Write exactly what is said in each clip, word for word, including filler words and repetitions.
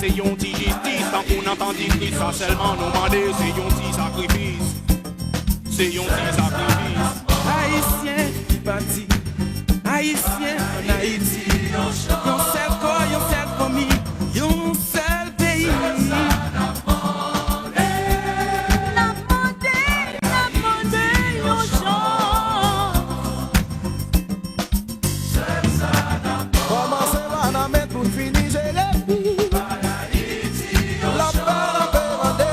Se yon ti jistis, tankou n ap antikris, sa sèlman nou mande, se yon ti sakrifis. Se yon ti sakrifis. Ayisyen ki pati, Ayisyen ann Ayiti, yon sèl kò, yon sèl fanmi, yon sèl peyi. N ap mande, n ap mande yon jan. Kòmanse pa nan men pou fini jere pi. Lapè, lapè mande.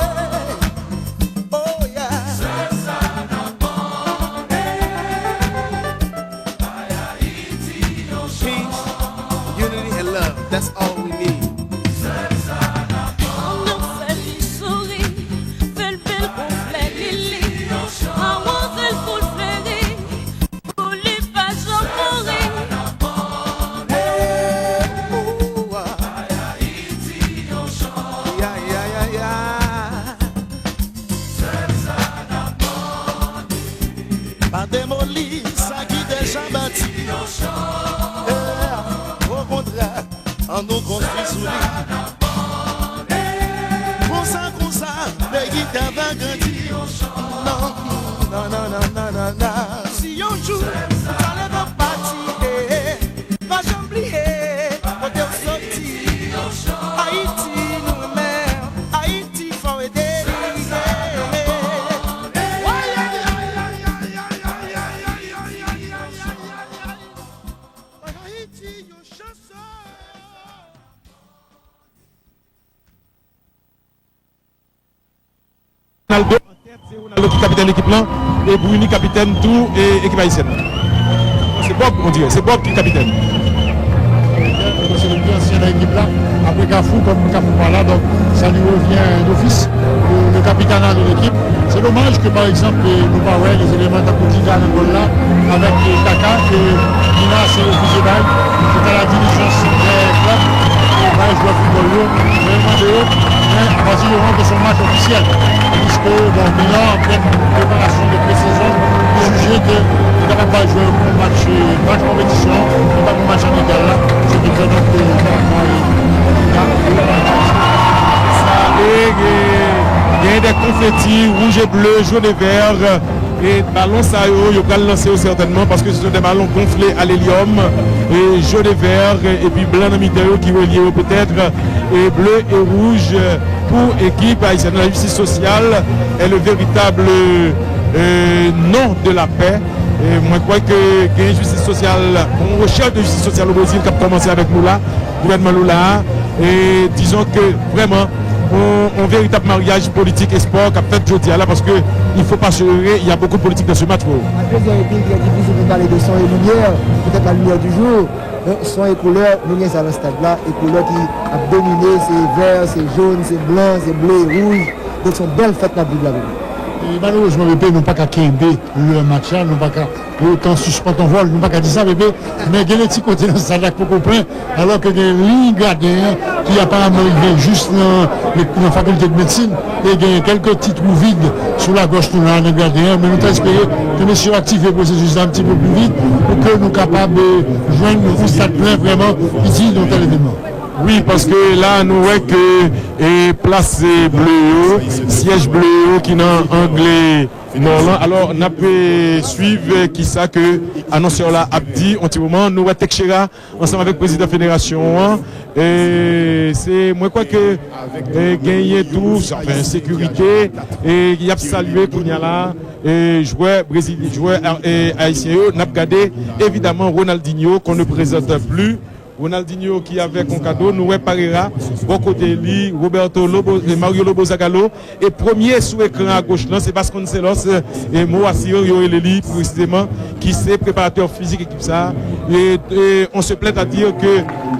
Oh yeah. Peace, unity and love. That's all we need. Ann fè li souri, fè l bèl gonfle li li, awoze l pou l fleri, pou li pa janm mouri. Hey, oh, ah. Ya, ya, ya, ya. Pa demoli sa ki deja bati. Eh, okontrè, ann nou konstwi sou li. Konsa, konsa, peyi ta va grandi. Non, non, non, non, non, non, non. Si yon jou ou ta leve pati, eh, pa janm bliye kote w soti. Ayiti nou renmen, Ayiti fò ede li. Ayiti yon chanson. Ronaldo an tèt, se Ronaldo ki kapitèn ekip lan, e Bruni kapitèn tou e ekip ayisyèn nan. Se Bob, on dirè, se Bob ki kapitèn. Se le pli ansyen nan ekip la. Apre Kafou, kòm Kafou pa la, donk sa li revyen dofis le, le kapitana de lekip. Se domaj ke, pa egzanp, nou pa wè lè eleman tankou Dida nan gòl la, avèk Kaka, ke Mina se refizye bay, se ta la dilijans dèyè klèb, e bay jwè foutbòl yo, jwè mande yo, men apati de moman ke se yon match ofisyèl, piske, bon, Mina an plèn preparasyon de pre-sezon, jije ke li kapab bay jwè yo pou match, match konpetisyon, e pa pou match amikal la, se ki fè donk, e, e, e, genyen de konfeti, wouj e ble, jòn e vè, e balon sa yo, yo pral lanse yo sètènman, paske se de balon gonfle a lelyòm, e jòn e vè, epi blan nan mitan yo ki relye yo petèt, e ble e wouj pou ekip ayisyèn. La justice sociale est le véritable, euh, nom de la paix. E mwen kwè ke gen jistis sosyal, yon rechèch de jistis sosyal o Brezil k ap kòmanse avèk Lula, gouvènman Lula a. E dizon ke vrèman, yon, yon veritab maryaj politik e spò k ap fèt jodi a la, paske il faut pas se leurrer, il y a beaucoup de politique dans ce match, freo. À plusieurs reprises, il est difficile de parler de son et lumière. Peut-être la lumière du jour, euh, son et couleur, nou gen sa nan stad la, e koulè ki ap domine, se vè, se jòn, se blan, se ble, wouj. Donk, se yon bèl fèt n ap viv la, menm. E malerezman, Pepe, nou pa ka kenbe lè match la, nou pa ka, le temps suspend ton vol, nou pa ka di sa, Pepe, men gen de ti kote nan stad la k poko plen, alò ke gen liy graden an ki aparaman rive jis nan, nan fakilte de medsin, e gen kèlke ti twou vid sou lagòch nou la, nan graden an, men nou ta espere ke mesye yo aktive pwosesis la yon ti pe pli vit pou ke nou kapab, e, jwenn yon stad plen vrèman ki diy de yon tèl evènman. Wi, paske la, nou wè ke, e, plas, e, ble yo, syèj ble yo ki nan angle nò lan. Alò, n ap, e, swiv, e, kisa ke anonsè la ap di. Yon ti moman, nou wè Teixeira ansanm avèk prezidan federasyon an. E, se, mwen kwè ke, e, genyen tou, anfen, sekirite, e, y ap salye kounye a la, e, jwè brezilyen, jwè, e, ayisyen yo. N ap gade, evidaman, Ronaldinho, qu'on ne présente plus. Ronaldinho ki avèk yon kado, nou wè Parreira bò kote li, Roberto Lobo, e Mario Lobo Zagallo, e premye sou ekran agoch lan, se Vasconcelos, e Moacir, yo rele li presizeman, ki se preparatè fizik ekip sa. E, e on se plèt a dir ke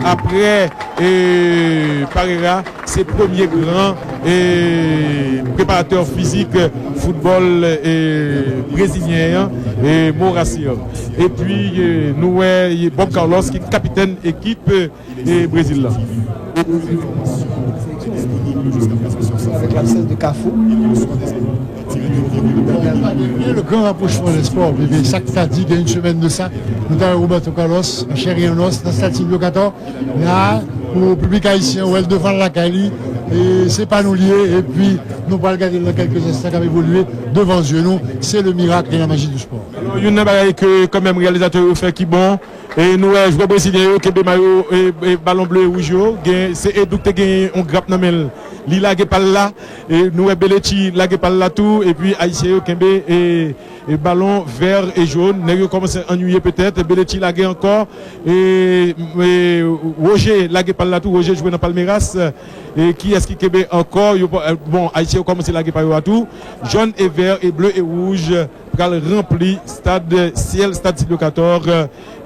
aprè, e Parreira, se premye gran, e preparatè fizik foutbòl, e brezilyen an, e Moura Cyr. Epi, e nou wè, e Bob Carlos ki kapitèn ekip, e Brezil la. Avec l'absence de Cafu. Le grand rapprochement des sports, bebe, sa k ta di gen yon semèn de sa, nou ta wè Roberto Carlos, an chè e an os, nan stad Silvio Cator, la, Pou piblik ayisyen, wè l devan lakay li, e se pa nou li ye, epi nou pral gade l nan kèlke enstan k ap evolye devan zye nou. Se le miracle et la magie du sport. Alò, youn nan bagay ke kanmenm reyalizatè yo fè ki bon, e nou wè jwè brezilyen yo kenbe mayo, e, e, balon ble e wouj yo, gen, se Edu k te genyen yon grap nan men l, li lage pa l la, e nou wè Belechi lage pa l la tou, epi ayisyen yo kenbe, e, e balon vè e jòn. Nèg yo kòmanse annuiye petèt. Belechi lage ankò. E, e Roger lage pa l la tou. Roger jwe nan Palmeiras. E kiyès ki kenbe ankò? Yo, bon, ayisyen yo kòmanse lage pa yo a tou. Jòn e vè e ble e wouj pral ranpli stad, syèl stad Silvio Cator.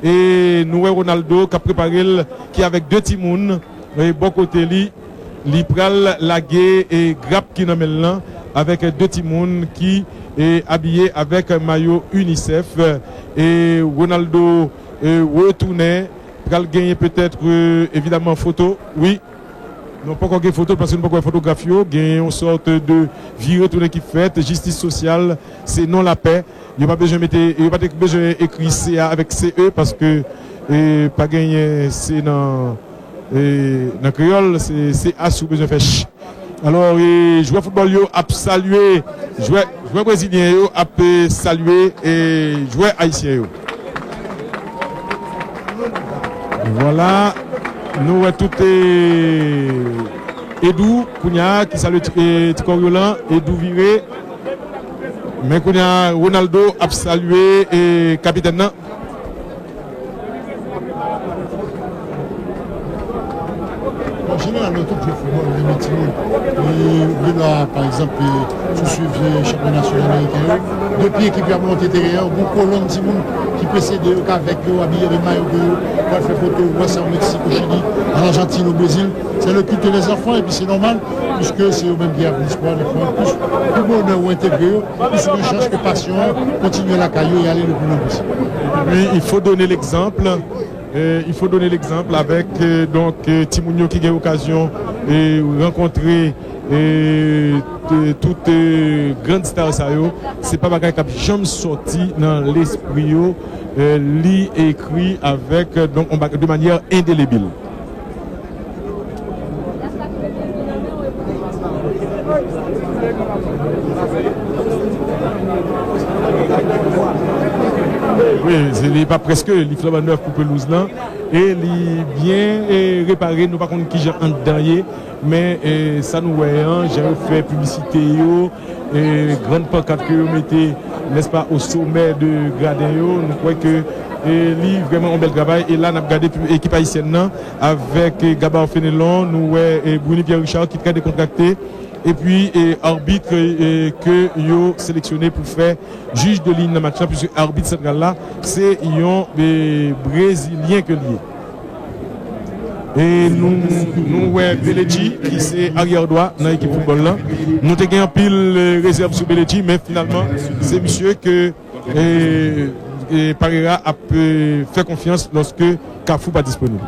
E nou wè Ronaldo k ap prepare l, ki avèk de timoun. E bò kote li, li pral lage, e, grap ki nan men l lan avèk de timoun ki, e, abiye avèk mayo UNICEF. E Ronaldo, e, retounen, pral genyen petèt, e, evidaman foto. Wi. Non, poko gen foto paske nou poko wè fotograf yo. Gen yon sòt de vire tounen ki fèt. Jistis sosyal, se non lapè. Yo pa bezwen mete, yo pa te bezwen ekri C A avèk C E paske, e, pa genyen C nan, e, nan kreyòl, se, se A si w bezwen fè ch. Alò, e, jwè foutbòl yo ap salye, jwè, jwè brezilyen yo ap, e, salye, e, jwè ayisyen yo. Vwala, nou wè tout, e, Edu, kounye a, ki salye ti, e, ti kòryo lan, Edu vire. Men kounye a, Ronaldo ap salye, e, kapitèn nan. An jeneral, nan tout jwè foutbòl, renmen timoun. E, ou gen dwa, pa egzanp, e, si w swiv, e, chanpyona sud ameriken yo, depi ekip yo ap monte teren an, gon kolonn timoun ki presede yo, k avèk yo, abiye avèk mayo ke yo, pral fè foto, ou wè sa o Meksik, o Chili, an Ajantin, o Brezil. C'est le culte des enfants, epi se nòmal, piske se yo menm ki ap viv espwa, les enfants, plis, plis bonè ou entegre yo, plis ou gen chans ke pasyon an kontinye lakay yo e ale le pli lwen posib. Wi, il faut donner l'exemple. Euh, il faut donner l'exemple avec, euh, donc, euh, timoun yo ki gen okazyon, euh, rankontre, euh, de, tout, euh, grand star sa yo. Se pa bagay k ap janm sòti nan lespri yo, euh, li ekri avèk, euh, donc, on ba-, de manière indélébile. Wi, se, li pa prèske, li flanban nèf pou pelouz lan. E li byen, e, repare, nou pa konn kijan anndan ye, men, e, sa nou wè an, jan yo fè piblisite yo, e, grann pankat ke yo mete, nèspa, o somè de graden yo, nou kwè ke, e, li vrèman yon bèl travay. E la, n ap gade pi-, ekip ayisyèn nan avèk, e, Gabar Fenelon, nou wè, e, Bruny Pierre Richard ki trè dekontrakte, epi, e, abit, e, ke yo seleksyone pou fè jij de liy nan match lan, piske abit santral la, se yon, e, brezilyen ke l ye. E nou, nou wè Belechi, ki se aryè dwa nan ekip foutbòl lan. Nou te gen anpil, e, rezèv sou Belechi, men finalman, se misye ke, e, e, Parreira ap, e, fè konfyans lòske Kafou pa disponib.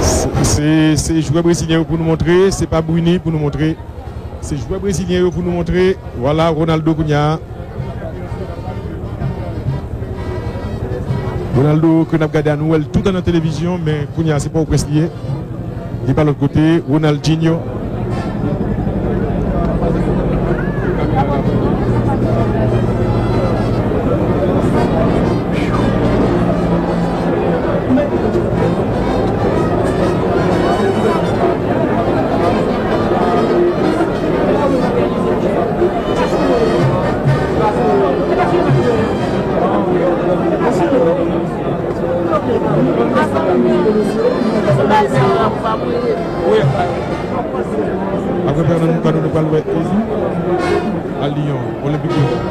Se, se, se jwè brezilyen yo pou nou montre, se pa Bruny pou nou montre. Se jwè brezilyen yo pou nou montre. Vwala, Ronaldo kounye a. Ronaldo ke n ap gade a, nou wè l toutan nan televizyon, men kounye a se Pòtoprens li ye. Li pa lòt kote, Ronaldinho. Apre Fernando Cano, nou pral wè Eli a Lyon, Olympique Lyon.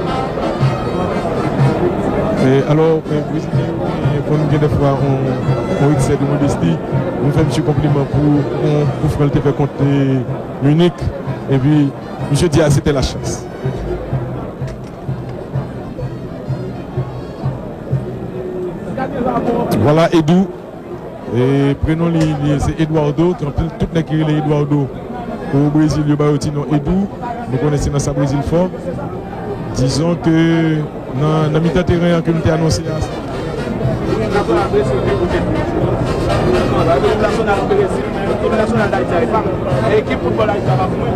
E, alò, e, Brezilyen yo, e, fò nou gen dèfwa on, on eksè de modesti. Nou fè misye konpliman pou on koufran l te fè kont, e, Munich. Epi, misye di a, c'était la chance. Vwala Edou. E prenon li, li se Eduardo. Gen anpil tout nèg ki rele Eduardo o Brezil, yo ba yo ti non Edou. Nou konnen se nan sa Brezil fò. Dizon ke nan, nan mitan teren an ke m te anonse a, ekip foutbòl Ayiti a pa pou mwen.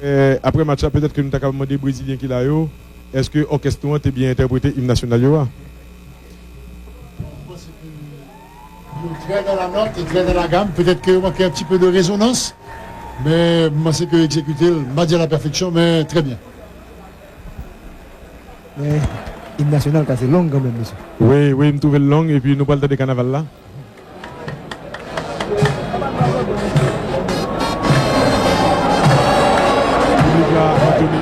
Eh, apre match la, petèt ke nou ta kapab mande Brezilyen ki la yo, èske òkès nou an te byen entèprete im nasyonal yo a? Yo très dans la note et très dans la gamme. Peut-être que yo manke un petit peu de résonance, mais m panse ke yo egzekite l, m pa di à la perfection, mais très bien. Men, im nasyonal ka se long kanmenm, mesye. Wi, wi, m twouve l long, epi nou pral tande kanaval la. Piblik la, Anthony.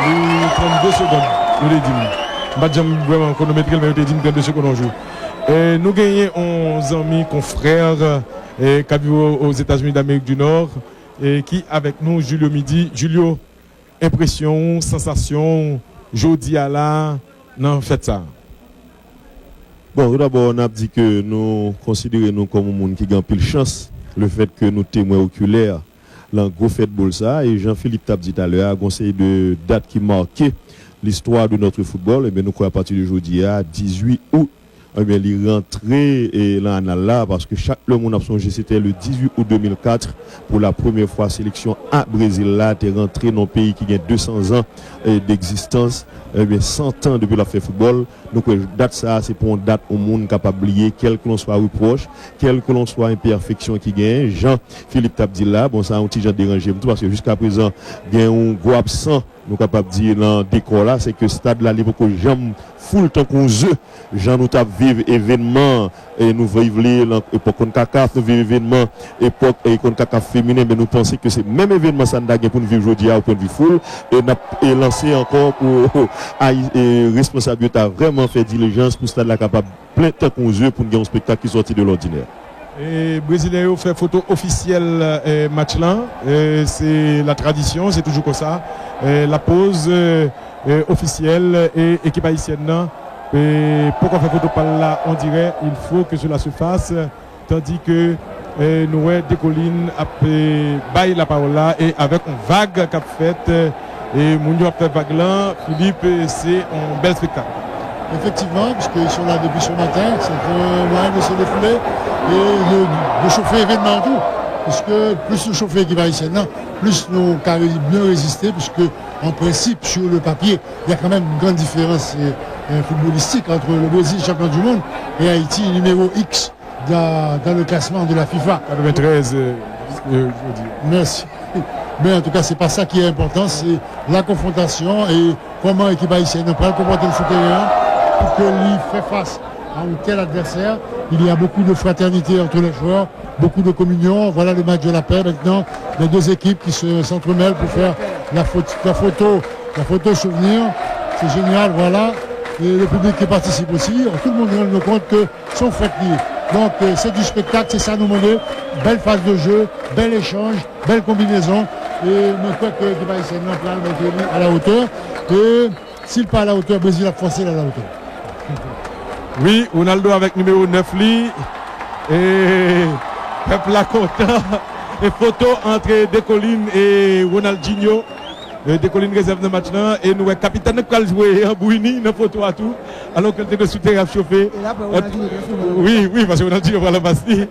Li trannde segonn, yo te di m. M pa t janm vrèman kwonometre l, men yo te di m trannde segonn yon jou. E, nou genyen yon zanmi, konfrè, e, k ap viv o, Ozetazini Damerik di Nò, e, ki avèk nou, Julio Midi. Julio, enpresyon w, sansasyon w, jodi a la, nan fèt sa a? Bon, toudabò, n ap di ke nou konsidere nou kòm yon moun ki gen anpil chans, lefèt ke nou temwen okilè lan gwo fèt boul sa a, e jan Philippe t ap di talè a, gon seri de dat ki make l'histoire de notre football, ebyen, nou kwè apati de jodi a, dizuit out, ebyen, li rantre, e, lan anal la, paske chak lè moun ap sonje, se te le dizuit out de mil kat, pour la première fois, seleksyon a Brezil la te rantre nan yon peyi ki gen de san zan, e, d'existence, ebyen, san tan depi l ap fè foutbòl. Nou kwè dat sa a, se pa yon dat yon moun kapab bliye, kèlkelanswa repwòch, kèlkelanswa enpèfeksyon ki genyen. Jan Philippe t ap di l la, bon, sa a yon ti jan deranje m tou, paske jiskaprezan, gen yon gwo absan, nou kapab di, lan dekò la, se ke stad la, li poko janm foul tankou yon ze. Jan nou t ap viv evènman, e nou viv li lan epòk konkakaf, nou viv evènman epòk, e, konkakaf feminen, men nou panse ke se menm evènman sa n ta gen pou n viv jodi a, o pwennvi foul, e n ap, e, lanse ankò pou, ayi-, e, responsab yo ta vrèman fè dilijans pou stad la kapab plen tankou yon ze pou n gen yon spektak ki sòti de lòdinè. E, Brezilyen yo fè foto ofisyèl, e, match lan. E, se la tradisyon, se toujou konsa. E, la poz, e, e, ofisyèl, e, ekip ayisyèn nan, e, poko fè foto pa l la, on dirait, il faut que cela se fasse, tandi ke, e, nou wè Dekolin ap, e, bay lapawòl la, e avèk yon vag k ap fèt, e, moun yo ap fè vag lan, Philippe, e, se yon bèl spektak. Effectivement, puisqu'ils sont là depuis ce matin, c'est un moyen de se défouler et de, de chauffer l'événement tout. Puisque plus nous chauffons l'équipe haïtienne, plus nous carré- bien résister, puisque en principe, sur le papier, il y a quand même une grande différence euh, euh, footballistique entre le Brésil, champion du monde, et Haïti, numéro X dans, dans le classement de la FIFA. Quatre-vingt-treize, euh, euh, je veux dire. Merci. Mais en tout cas, c'est pas ça qui est important, c'est la confrontation et comment l'équipe haïtienne va comporter sur le terrain pour que lui fait face à un tel adversaire. Il y a beaucoup de fraternité entre les joueurs, beaucoup de communion. Voilà le match de la paix maintenant. Les deux équipes qui se, s'entremêlent pour faire la photo, la photo, la photo souvenir. C'est génial, voilà. Et le public qui participe aussi. Tout le monde rend compte que son fèt li. Donk, euh, c'est du spectacle, c'est ça nous demander. Belle phase de jeu, bel échange, belle combinaison. Et je crois que l'équipe haïtienne pral mettre à la hauteur. Et s'il pas à la hauteur, Brésil a forcé à la hauteur. Wi, Ronaldo avèk nimewo nèf li. E pèp la kontan. E foto ant Decolin e Ronaldinho. E Decolin rezèv nan match lan. E nou wè kapitèn nan k pral jwe an Brini nan foto a tou. Alò ke l te sou teren ap chofe. Wi, wi, paske Ronaldinho pral anfas li.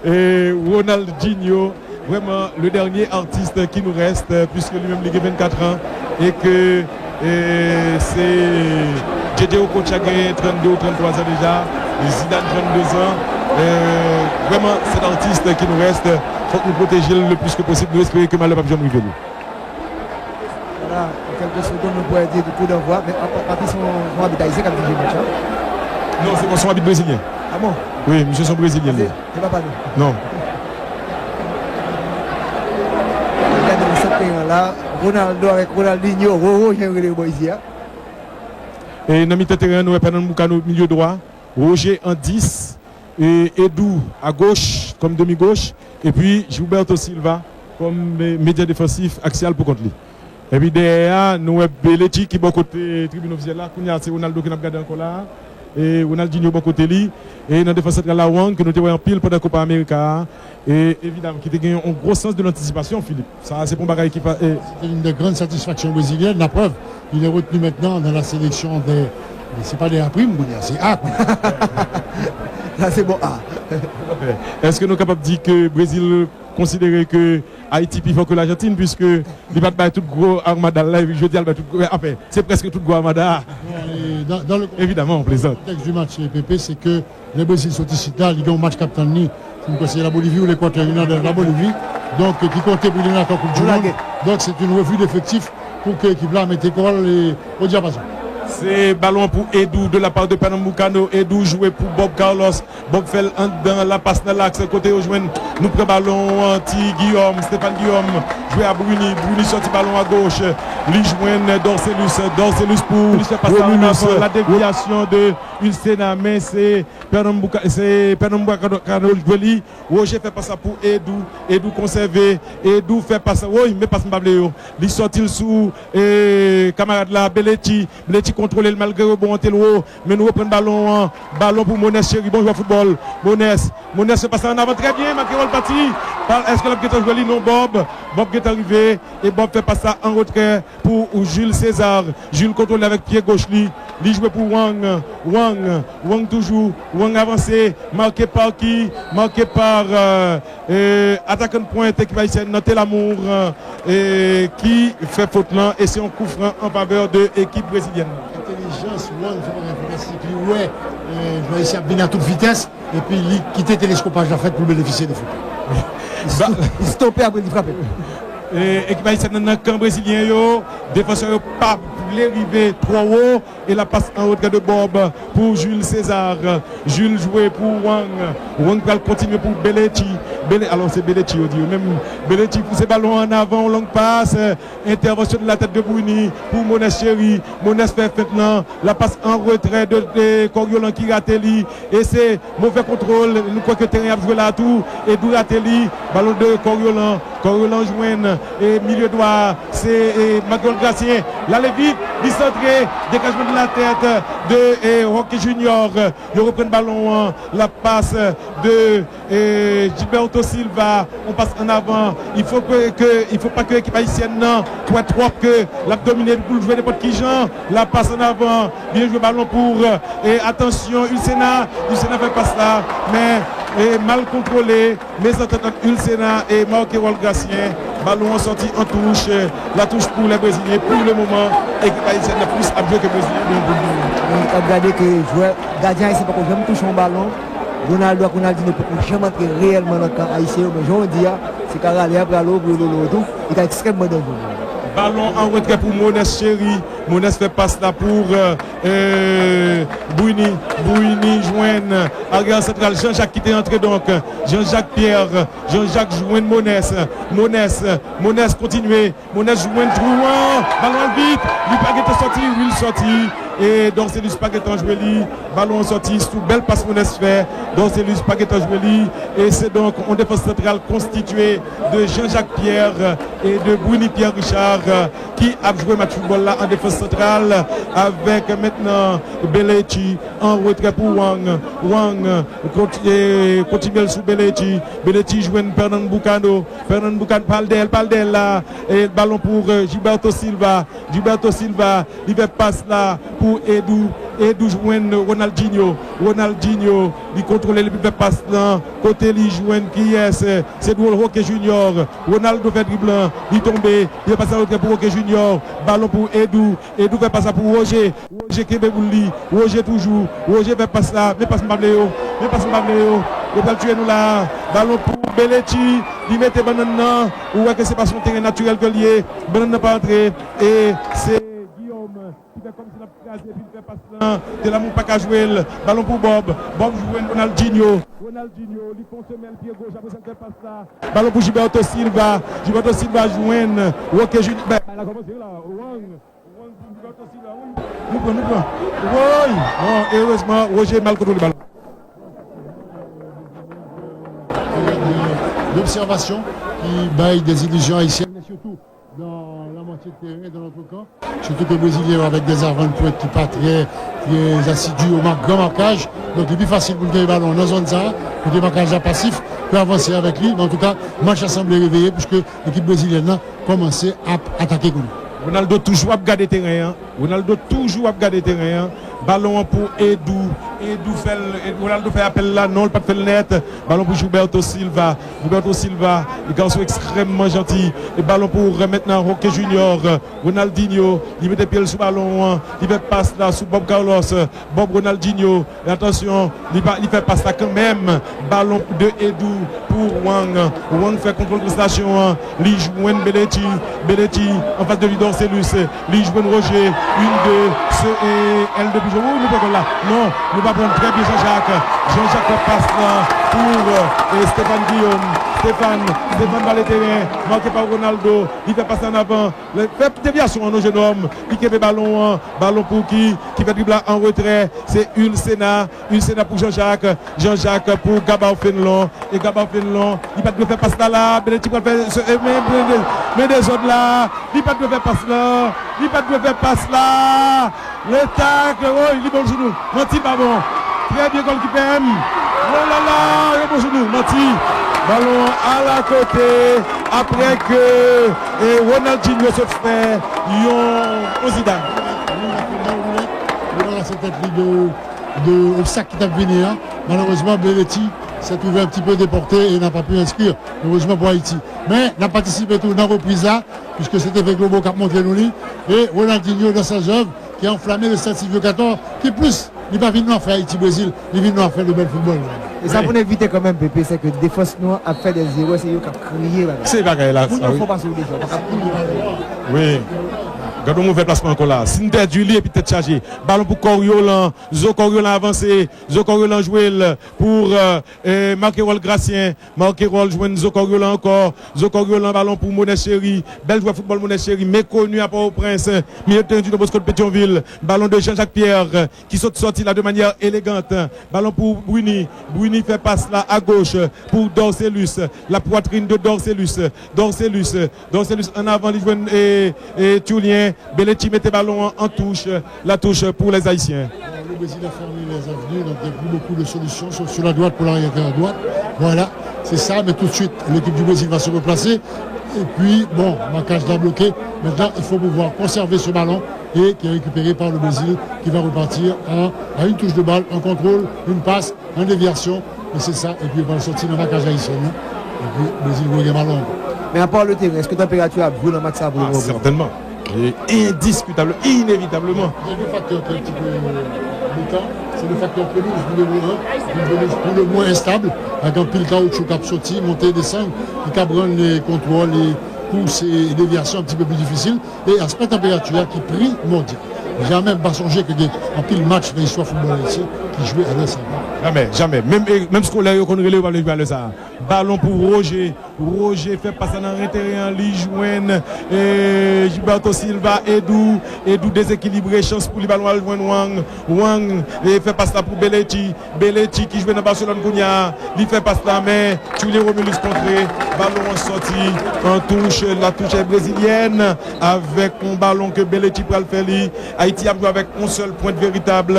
E Ronaldinho. Vraiment, le dernier artiste qui nous reste, puisque lui-même, il a vingt-quatre ans, et que euh, c'est Djedje Okocha qui a trente-deux ou trente-trois ans déjà, et Zidane trente-deux ans. Euh, vraiment, cet artiste qui nous reste, faut que nous protégions le plus que possible. Nous espérons que malheur ne va jamais arriver. Voilà, en quelques secondes, nous pourrions dire du coup d'envoi, mais papi, c'est un habit haïtien qui a dirigé le match. Non, c'est pas son habit brésilien. Ah bon? Oui, monsieur, son brésilien. Se pa pa nou. Non. Gade nan sant teren an la, Ronaldo avèk Ronaldinho, Roro, jan yo rele yo bò isi a. E nan mitan teren an, nou wè Pernambucano milye dwa, Roger an dis, e Edou a goch kòm demi goch, epi Gilberto Silva kòm medya defansif aksyal pou kont li. Epi dèyè a, nou wè Belechi ki bò kote tribin ofisyèl la. Kounye a, se Ronaldo ke n ap gade ankò la. E Ronaldinho bò kote li. E nan defans santral la, Wang, ke nou te wè anpil pandan Copa America a. E evidam, ki te gen yon gwo sans de lantisipasyon, Philippe. Sa, se pa yon bagay ki pa. E... C'est une des grandes satisfactions brésiliennes. La preuve, il est retenu maintenant dans la sélection des. C'est pas des A primes, c'est A. Sa, se bon A. Èske nou kapab di ke Brezil konsidere ke Ayiti pi fò ke Lajantin, piske li pa t bay tout gwo armada l la, epi jodi a l bay tout gwo, anfen, se prèske tout gwo armada a. Dans, dans le Evidamment, on plaisante. Contexte du match, P P, c'est que le Brésil sot isit la, li gen yon match k ap tann li. Si nou konsidere la Bolivie ou l'Équateur, li nan la Bolivie. Donk, ki konte pou li nan Coupe du Monde. Donk, c'est une revue d'effectifs pour que l'équipe-là mette kò l au diapason. Se balon pou Edou de la part de Pernambucano. Edou jwe pou Bob Carlos. Bob fè l anndan, la pas nan laks kote yo jwenn. Nou pran balon an, ti Guillaume, Stéphane Guillaume. Jwe a Bruni. Bruni sòti balon a goch. Li jwenn Dorcelus. Dorcelus pou Brunus. La déviation de Ulcena, men se Pernambucano, se Pernambucano jwe li. Roger fè pas la pou Edou. Edou konsève. Edou fè pas la. Woy, men pas m pa vle yo. Li sòti l sou e, kamarad la, Belechi. Belechi kontwole l malgre rebon an te l wo. Men nou reprann balon an. Balon pou Mones Cheri. Bon jwè foutbòl. Mones. Mones fè pas la an avan trè byen. Makerol pati. Èske l ap gentan jwe li? Non, Bob. Bob gentan rive. E Bob fè pas la an retrè pou Jules César. Jules kontwole avèk pye goch li. Li jwe pou Wang. Wang. Wang toujou. Wang avanse. Make pa ki? Make pa e, atakan pwent ekip ayisyèn nan, Telamour, e, ki fè fot lan. E se yon kou fran an favè de ekip brezilyèn. Entèlijans, Wang, fè bagay fantastik. Li wè e, jwè ayisyen ap vini a tout vitès. Epi li kite teleskopaj la fèt pou l benefisye de fot. Li stope apre li frape. E, ekip ayisyèn nan nan kan brezilyen yo. Defansè yo pa vle rive twò wo. E la pas an retrè de Bob pou Jules César. Jules jwe pou Wang. Wang pral kontinye pou Belechi. Bele, alò se Belechi yo di yo menm. Belechi pouse balon an avan, yon long pas. Entèvansyon de la tèt de Bruni pou Mones Cheri. Mones fè fent lan. La pas an retrè de, de Coriolan ki rate li. E se move kontwòl. Nou kwè ke teren y ap jwe la tou. Edou rate li. Balon de Coriolan. Coriolan jwenn. E milye dwa. Se e, Magrol Gracien. L ale vit, li santre, degajman de la tèt de eh, Roque Junior. Yo reprann balon an, la pas de eh, Gilberto Silva. On pas an avan. Il faut que, que, il faut pas que ekip ayisyèn nan kwè twòp ke l ap domine pou l jwe nenpòt ki jan. La pas an avan. Byen jwe balon pou eh, atansyon, Ulcena. Ulcena fè pas la, men eh, mal kontwole. Mezantant ant Ulcena e Marquerol Gracien. Balon an sòti an touch. La touche pour les Brésiliens. Pour le moment, ekip ayisyèn nan plis ap jwe ke Brezilyen. Donk, ap gade ke jwè, gadyen ayisyen poko janm touche yon balon. Ronaldo ak Ronaldinho poko janm antre reyèlman nan kan ayisyen yo, men jan w di a, se ka rale, ap rale, ou lolo tou, li ka ekstrèmman danjere. Balon an retrè pou Mones Cheri. Mones fè pas la pou eh, Brini. Brini jwenn aryè santral Jean-Jacques ki te antre donk. Jean-Jacques Pierre. Jean-Jacques jwenn Mones. Mones. Mones kontinye. Mones jwenn twou an. Balon al vit. Li pa gentan sòti. Wi, l sòti. E Dorcelus pa gentan jwe li. Balon an sòti sou bèl pas Mones fè. Dorcelus pa gentan jwe li. E se donk yon defans santral konstitye de Jean-Jacques Pierre e de Brini Pierre Richard ki ap jwe match foutbòl la an defans santral avèk mentnan Belechi an retrè pou Wang. Wang kontinye l sou Belechi. Belechi jwenn Pernambucano. Pernambucano, Paldel, Paldel la. E balon pou eh, Gilberto Silva. Gilberto Silva, li fè pas la pou Edou. Edou jwenn Ronaldinho. Ronaldinho, li kontwole, li fè pas lan. Kote li jwenn kiyès? Se Roque Junior. Ronaldo fè drib lan. Li tonbe. Li fè pas la retrè pou Roque Junior. Balon pou Edou. Edou fè pas la pou Roger. Roger kenbe boul li. Roger toujou. Roger fè pas la. Men pas m pa vle yo. Men pas m pa vle yo. Yo pral tiye nou la. Balon pou Belechi. Li mete bannann nan. Ou wè ke se pa sou yon teren natirèl ke l ye. Bannann nan pa antre. E se Guillaume ki fè kòmsi l ap kraze epi l fè pas lan. Telamou pa ka jwe l. Balon pou Bob. Bob jwenn Ronaldinho. Ronaldinho, li fè yon semèl pye goch apre sa l fè pas la. Balon pou Gilberto Silva. Gilberto Silva jwenn Roque Junior. Bay la kòmanse la. Wang. Wang pou Gilberto Silva. Wi. Nou pran, nou pran. Woy! Bon, erezman, Roger mal kontwole balon. Des observations qui baillent des illusions haïtiennes, mais surtout dans la moitié de terrain, dans notre camp. Surtout que Brésilien avec des avant-pointes qui pas très, très assidus au mar-, grand marquage. Donc, il est plus facile pour gagner le ballon dans la zone ça, pour que le marquage là passif peut avancer avec lui. Mais en tout cas, match a semblé réveillé puisque l'équipe brésilienne là kòmanse ap atake kounye a. Ronaldo toujou ap gade teren an. Ronaldo toujou ap gade teren an. Balon an pou Edou. Edou fè l, Ronaldo fè apèl la, non, l pa t fè l nèt. Balon pou Gilberto Silva. Gilberto Silva, li gason ekstrèmman janti. E balon pou mentnan Roque Junior. Ronaldinho, li mete pye l sou balon an. Li fè pas la sou Bob Carlos. Bob Ronaldinho. E atansyon, li pa, li fè pas la kanmenm. Balon de Edou pou Wang. Wang fè kontwòl konsantrasyon an. Li jwenn Belechi. Belechi anfas de li Dorcelus. Li jwenn Roger. Youn, de, se, e, L de Pijon. Wi, nou pran gòl la. Non, nou pa pran. Trè byen Jean-Jacques. Jean-Jacques fè pas la pou e, Stéphane Guillaume. Stéphane, Stéphane vale teren. Make pa Ronaldo. Li fè pas la an avan. Fè devyasyon an, non, jenòm. Li kenbe balon an. Balon pou ki? Ki fè drib la an retrè? Se Ulcena. Ulcena pou Jean-Jacques. Jean-Jacques pou Gabar Fenlon. E Gabar Fenlon, li pa t dwe fè pas la la. Belechi pral fè se, e, men, men, men dezòd la. Li pa t dwe fè pas la. Li pa t dwe fè pas la. Le tacle, woy, li bon sou nou. Manti pa bon. Trè byen gòlkipè m. Oh la la, yo bon sou nou. Manti. Balon an al akote. Apre ke e, Ronaldinho sot fè yon, yon Zidane. Li ranmase tèt li de, de obstak ki t ap vini an. Malerezman, Belechi s'est trouvé un petit peu déporté et n'a pas pu inscrire. Erezman pou Ayiti. Men, n ap patisipe tou nan repriz la, puiske se T V Globo k ap montre nou li. E Ronaldinho dans ses œuvres, ki a enflammé le stade Sylvio Cator, ki plis, li pa vin nan afè Ayiti Brezil, li vin nan afè de bèl foutbòl. E sa pou n evite kanmenm, Pepe, se ke defans nou an ap fè de zerè, se yo k ap kreye bagay. Se bagay la, sa, wi. Moun yo fò pase yo deja, pa ka pou yo. Wi. Gade yon move plasman ankò la. Si n pèdi li epi tèt chaje. Balon pou Coriolan. Zo Coriolan avanse. Zo Coriolan jwe l pou, e, e, Marquerol Gracien. Marquerol jwenn Zo Coriolan ankò. Zo Coriolan, balon pou Mones Cheri. Bèl jwè foutbòl Mones Cheri, mekoni a Pòtoprens. Milye de teren di Don Bosco de Petyonvil. Balon de Jean-Jacques Pierre, ki sot sòti la de manyè elegant. Balon pou Brini. Brini fè pas la a goch pou Dorcelus. La pwatrin de Dorcelus. Dorcelus. Dorcelus an avan, li jwenn e, e, Tulien. Belechi mete balon an an touch, la touche pour les Haïtiens. Le Brésil a fermé les avenues, donc il n'y a plus beaucoup de solutions, sauf sur la droite pour l'arrière à droite. Voilà, c'est ça, mais tout de suite, l'équipe du Brésil va se replacer. Et puis, bon, marquage là bloqué. Maintenant, il faut pouvoir conserver ce ballon et qui est récupéré par le Brésil, qui va repartir en, à une touche de balle, un contrôle, une passe, en déviation, e se sa, epi yo pral sòti nan makaj ayisyen an, epi Brezil voye gen balon ankò. Men apa le teren, èske tanperati a ap jwe nan match sa pou le moman? Sètènman. E endiskitableman, inevitableman. Il y a deux facteurs qui est un petit peu embêtant. C'est le facteur pelouse numéro un, une pelouse pour le moins instable, avec un pile caoutchouc qui a sauté, monté, descendu, qui a rendu les contrôles, les courses et les déviations un petit peu plus difficiles. E aspè tanperati a ki primòdyal. Jamè m pa sonje ke gen anpil match nan istwa foutbòl ayisyen ki jwe alè sa. Jamè, jamè. Menm, e, menm skolè yo konn rele yo pa vle jwe alè sa. Balon pou Roger. Roger fè pas la nan ren teren an, li jwenn, e, Gilberto Silva, Edou, Edou dezekilibre, chans pou li, balon al jwenn Wang, Wang, e, fè pas la pou Belechi, Belechi ki jwe nan Barcelone kounye a, li fè pas la, men Julio Romulus kontre, balon an sòti an touch, la touche brezilienne, avèk yon balon ke Belechi pral fè li. Ayiti ap jwe avèk yon sèl pwent veritab,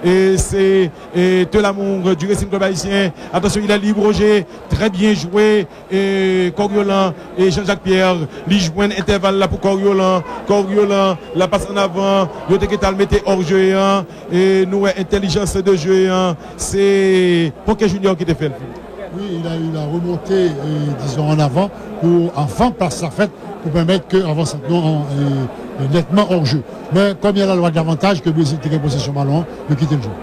e se, e, Telamour du Racing Club Haïtien. Attention, il est libre, Roger, très bien joué. E Coriolan, e Jean-Jacques Pierre, li jwenn entèval la pou Coriolan. Coriolan, la pas an avan, yo te gentan al mete hors jeu an, e nou wè entèlijans de jeu an, se Ponke Junior ki te fè l. Oui, il a, il a remonté, e, disons, en avant, pou avan pas la fèt, pou pèmèt ke avansant nou, e, e, nètman hors jeu. Men, kòm y a la lwa de l'avantage, ke Brezil te gen posesyon balon an, yo kite l jwe.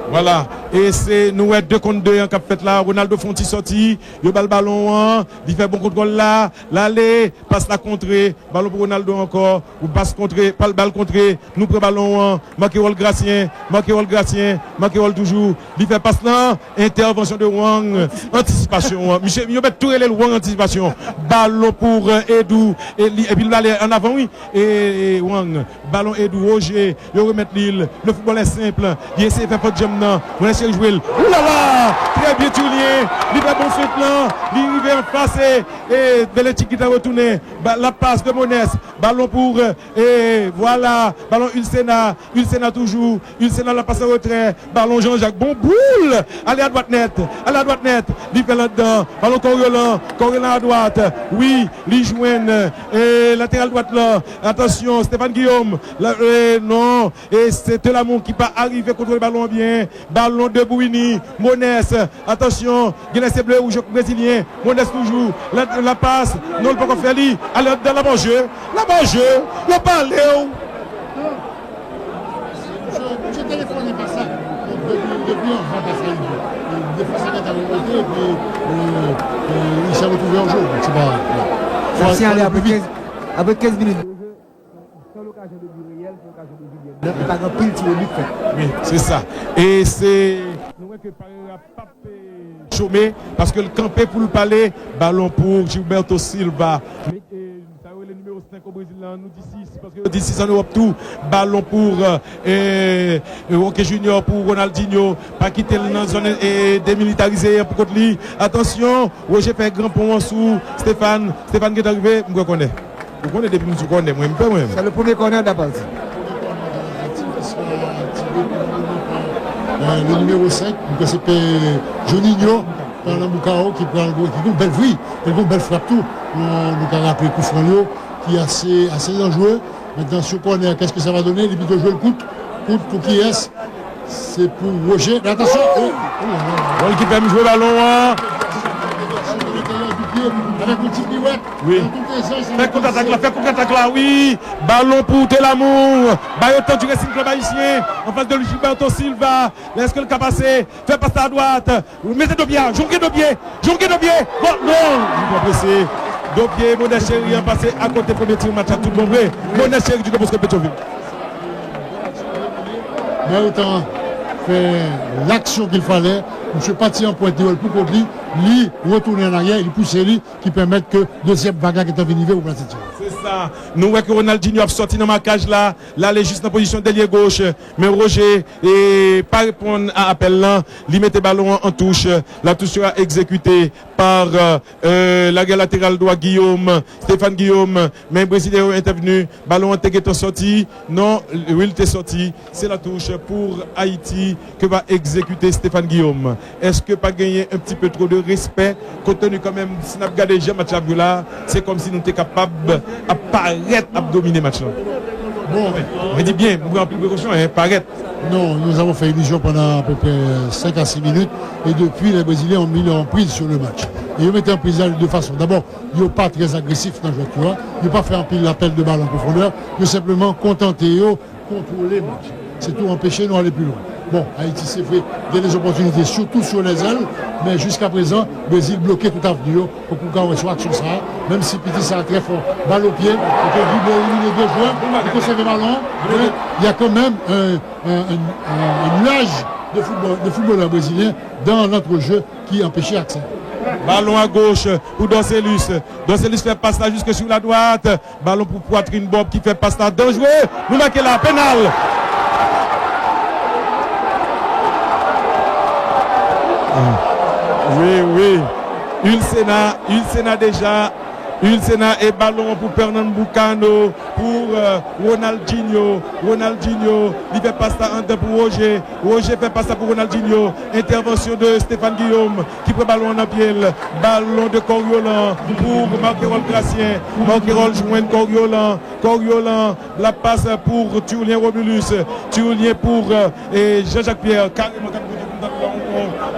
Vwala. E se, nou wè de kont de an k ap fèt la. Ronaldo fè yon ti sòti, yo ba l balon an, li fè bon kontwòl la, l ale, pas la kontre, balon pou Ronaldo ankò, yon pas kontre, bal, bal kontre, nou pran balon an, Marquerol Gracien, Marquerol Gracien, Marquerol toujou, li fè pas lan, entèvansyon de Wang, antisipasyon an. Misye, yo mèt tou rele l Wang antisipasyon. Balon pou, e, Edou, e li, epi l ale an avan, wi, e, e Wang, balon Edou, Roger, yo remèt li l. Le football est simple. Li eseye fè fòt janm nan. Monès Cheri jwe l. Oulala! Très bien, Julien. Li fè bon fent lan. Li rive anfas e, e Belechi ki te retounen. Ba, la passe de Monès. Balon pou, e, vwala. Balon Ulcena. Ulcena toujou. Ulcena la passe an retrè. Balon Jean-Jacques. Bon boul! Ale adwat nèt. Ale adwat nèt. Li fè l anndan. Balon Coriolan. Coriolan adwat. Wi, li jwenn, e, lateral dwat la. Atansyon, Stéphane Guillaume. La, e, non. E se Telamour ki pa arive kontwole balon an byen. Balon de Bouini. Monès. Atansyon. Genlè se ble wouj brezilyen. Monès toujou. La, la pas. Non, l poko fè li. Ale anndan, la pa jwe. La pa jwe. Yo pale w. Misye, misye telefone pa sa. Depi, depi anvan pa sa rive. Defansè a gentan remonte, epi, e, e, li se retwouve an jwe. Se pa, fò, fò ale pi vit. Apre kenz, apre kenz minit. Sèl okazyon de bi reyèl, se okazyon de Julienne nan, e pa gen anpil tire bi k fèt. Wi, se sa. E se, nou wè ke Pereira p ap, e, chome, paske l kanpe pou l pale. Balon pou Gilberto Silva. Men, e, sa yo rele nimewo senk o Brezil la, nou di sis, paske yo di sis an Ewòp tou. Balon pou, e, e, Roque Junior, pou Ronaldinho. Pa kite l nan zòn, e, demilitarize an pou kont li. Atansyon, Roger fè gran pon an sou Stéphane. Stéphane gentan rive, m kwè kònè. Ou konnen depi m sou kònè, mwen, m pè mwen. C'est le premier corner de la partie. Euh, le numéro cinq, m kwè se pè Juninho, pran nan Bukao, ki pran, ki gon bèl vri, ki gon bèl frap tou. Nou, nou ka raple kou fran yo, ki ase, ase danjere. Maintenant, sur corner, qu'est-ce que ça va donner? Li pito jwe l kout. Kout pou kiyès? Se pou Roger. Men atansyon. Oh, oh là là. Goalkeeper m jwe balon an. Avèk yon ti piwèt. Wi. Fè kontratak la, fè kontratak la, wi. Balon pou Telamour. Ba yo tan du Racing Club Haïtien. Anfas de li, Gilberto Silva. Èske l ka pase? Fè pas la adwat. Mete do pye a. Jongle do pye. Jongle do pye. Bon, non. Li pran prese. Do pye, Monès Cheri an pase akote premye ti match la tout bon vre. Monès Cheri du Don Bosco Petyonvil. Ba yo tan fè l'action qu'il fallait. Misye pati an pwent, li wè l pou kont li. Li retounen an aryè, li pouse li, ki pèmèt ke dezyèm vag la gentan vin rive pou plase ti. Se sa. Nou wè ke Ronaldinho ap sòti nan makaj la. L ale jis nan pozisyon delye goch. Men Roger, e, pa reponn a apèl lan. Li mete balon an an touch. La touche sera exécutée par euh, euh, largè lateral dwat Guillaume, Stéphane Guillaume, men Brezilyen yo entèvni, balon an te gentan sòti, non, wi, l te sòti, se la touche pour Haïti ke va egzekite Stéphane Guillaume. Èske pa genyen un petit peu trop de respect, kont tenu kanmenm, si n ap gade jan match la ap jwe la, se kòmsi nou te kapab ap parèt ap domine match la? Bon, mwen di byen, mwen pran anpil prekosyon, hein, parèt. Non, nous avons fait illusion pendant à peu près cinq à six minutes et depuis les Brésiliens ont mis leur emprise sur le match. E yo mete anpriz la de de fason. Dabò, yo pa trè agresif nan jwèt yo a, yo pa fè anpil apèl de balon an pwofondè, yo senpleman kontante yo kontwole match. Se tou anpeche nou ale pi lwen. Bon, Ayiti, se vre, gen de opòtinite, sitou sou lèzèl, men jiska prezan, Brezil bloke tout avni yo. Poko ka wè sou aksyon sa a, menm si piti sa a trè fò, bal o pye, li te drible, elimine de jwè, li konsève balon an, men y a quand même un, un, un, un nuage de football, de footballeurs brésiliens dans l'entrejeu qui empêchait Axel. Balon a goch pou Dorcelus. Dorcelus fè pas la jiske sou la dwat. Balon pou pwatrin Bob ki fè pas la danjre. Nou make la, penal. Wi, wi. Ulcena, Ulcena deja. Ulcena e balon pou Pernambucano, pou euh, Ronaldinho. Ronaldinho, li fè pas la anndan pou Roger. Roger fè pas la pou Ronaldinho. Entèvansyon de Stéphane Guillaume ki pran balon an nan pye l. Balon de Coriolan pou Marquerol Gracien. Marquerol jwenn Coriolan. Coriolan, la pas pou Turlien Romulus. Turlien pou euh, e Jean-Jacques Pierre. Kareman, kat kote pou tande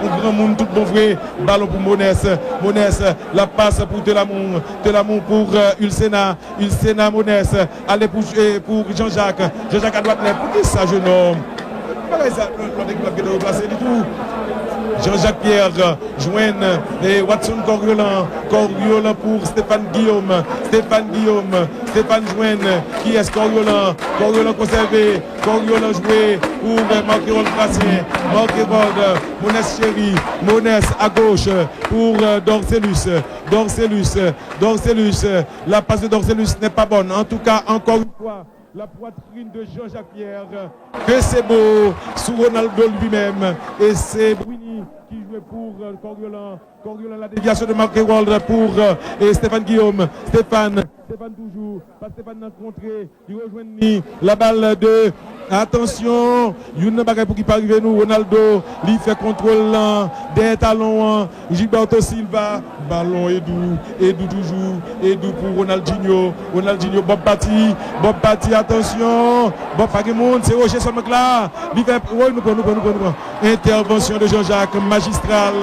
yon granmoun tout bon vre. Balon pou Mones. Mones, la pas pou Telamon. Telamon pou euh, Ulcena. Ulcena, Mones, ale pou, eh, pou Jean-Jacques. Jean-Jacques a dwat nèt. Poukisa, jenòm? Bagay sa, lòt ekip la gentan replase li tou. Jean-Jacques Pierre jwenn eh, Watson Coriolan. Coriolan pou Stéphane Guillaume. Stéphane Guillaume. Stéphane jwenn kiyès? Coriolan. Coriolan konsève. Coriolan jwe pou eh, Marquerol Gracien. Marquerol, Mones Chéry. Mones a goch pou eh, Dorcelus. Dorcelus. Dorcelus. La passe de Dorcelus n'est pas bonne. En tout cas, encore une fois, la poitrine de Jean-Jacques Pierre. Que c'est beau sous Ronaldo lui-même. Et c'est Bouini qui joue pour euh, Coriolan. Coriolan, la déviation de Marc Herold pour euh, et Stéphane Guillaume. Stéphane, Stéphane toujours. Pas Stéphane dans contrée. Li rejwenn li. La balle de Atansyon, youn nan bagay pou ki pa rive nou, Ronaldo, li fè kontwòl lan, dèyè talon an, Gilberto Silva, balon Edou, Edou toujou, Edou pou Ronaldinho, Ronaldinho, Bob Pati, Bob Pati, atansyon, Bob pa gen moun, se Roger sèlman k la, li fè, woy, nou pran, nou pran, nou pran, nou pran, entèvansyon de Jean-Jacques, majistral,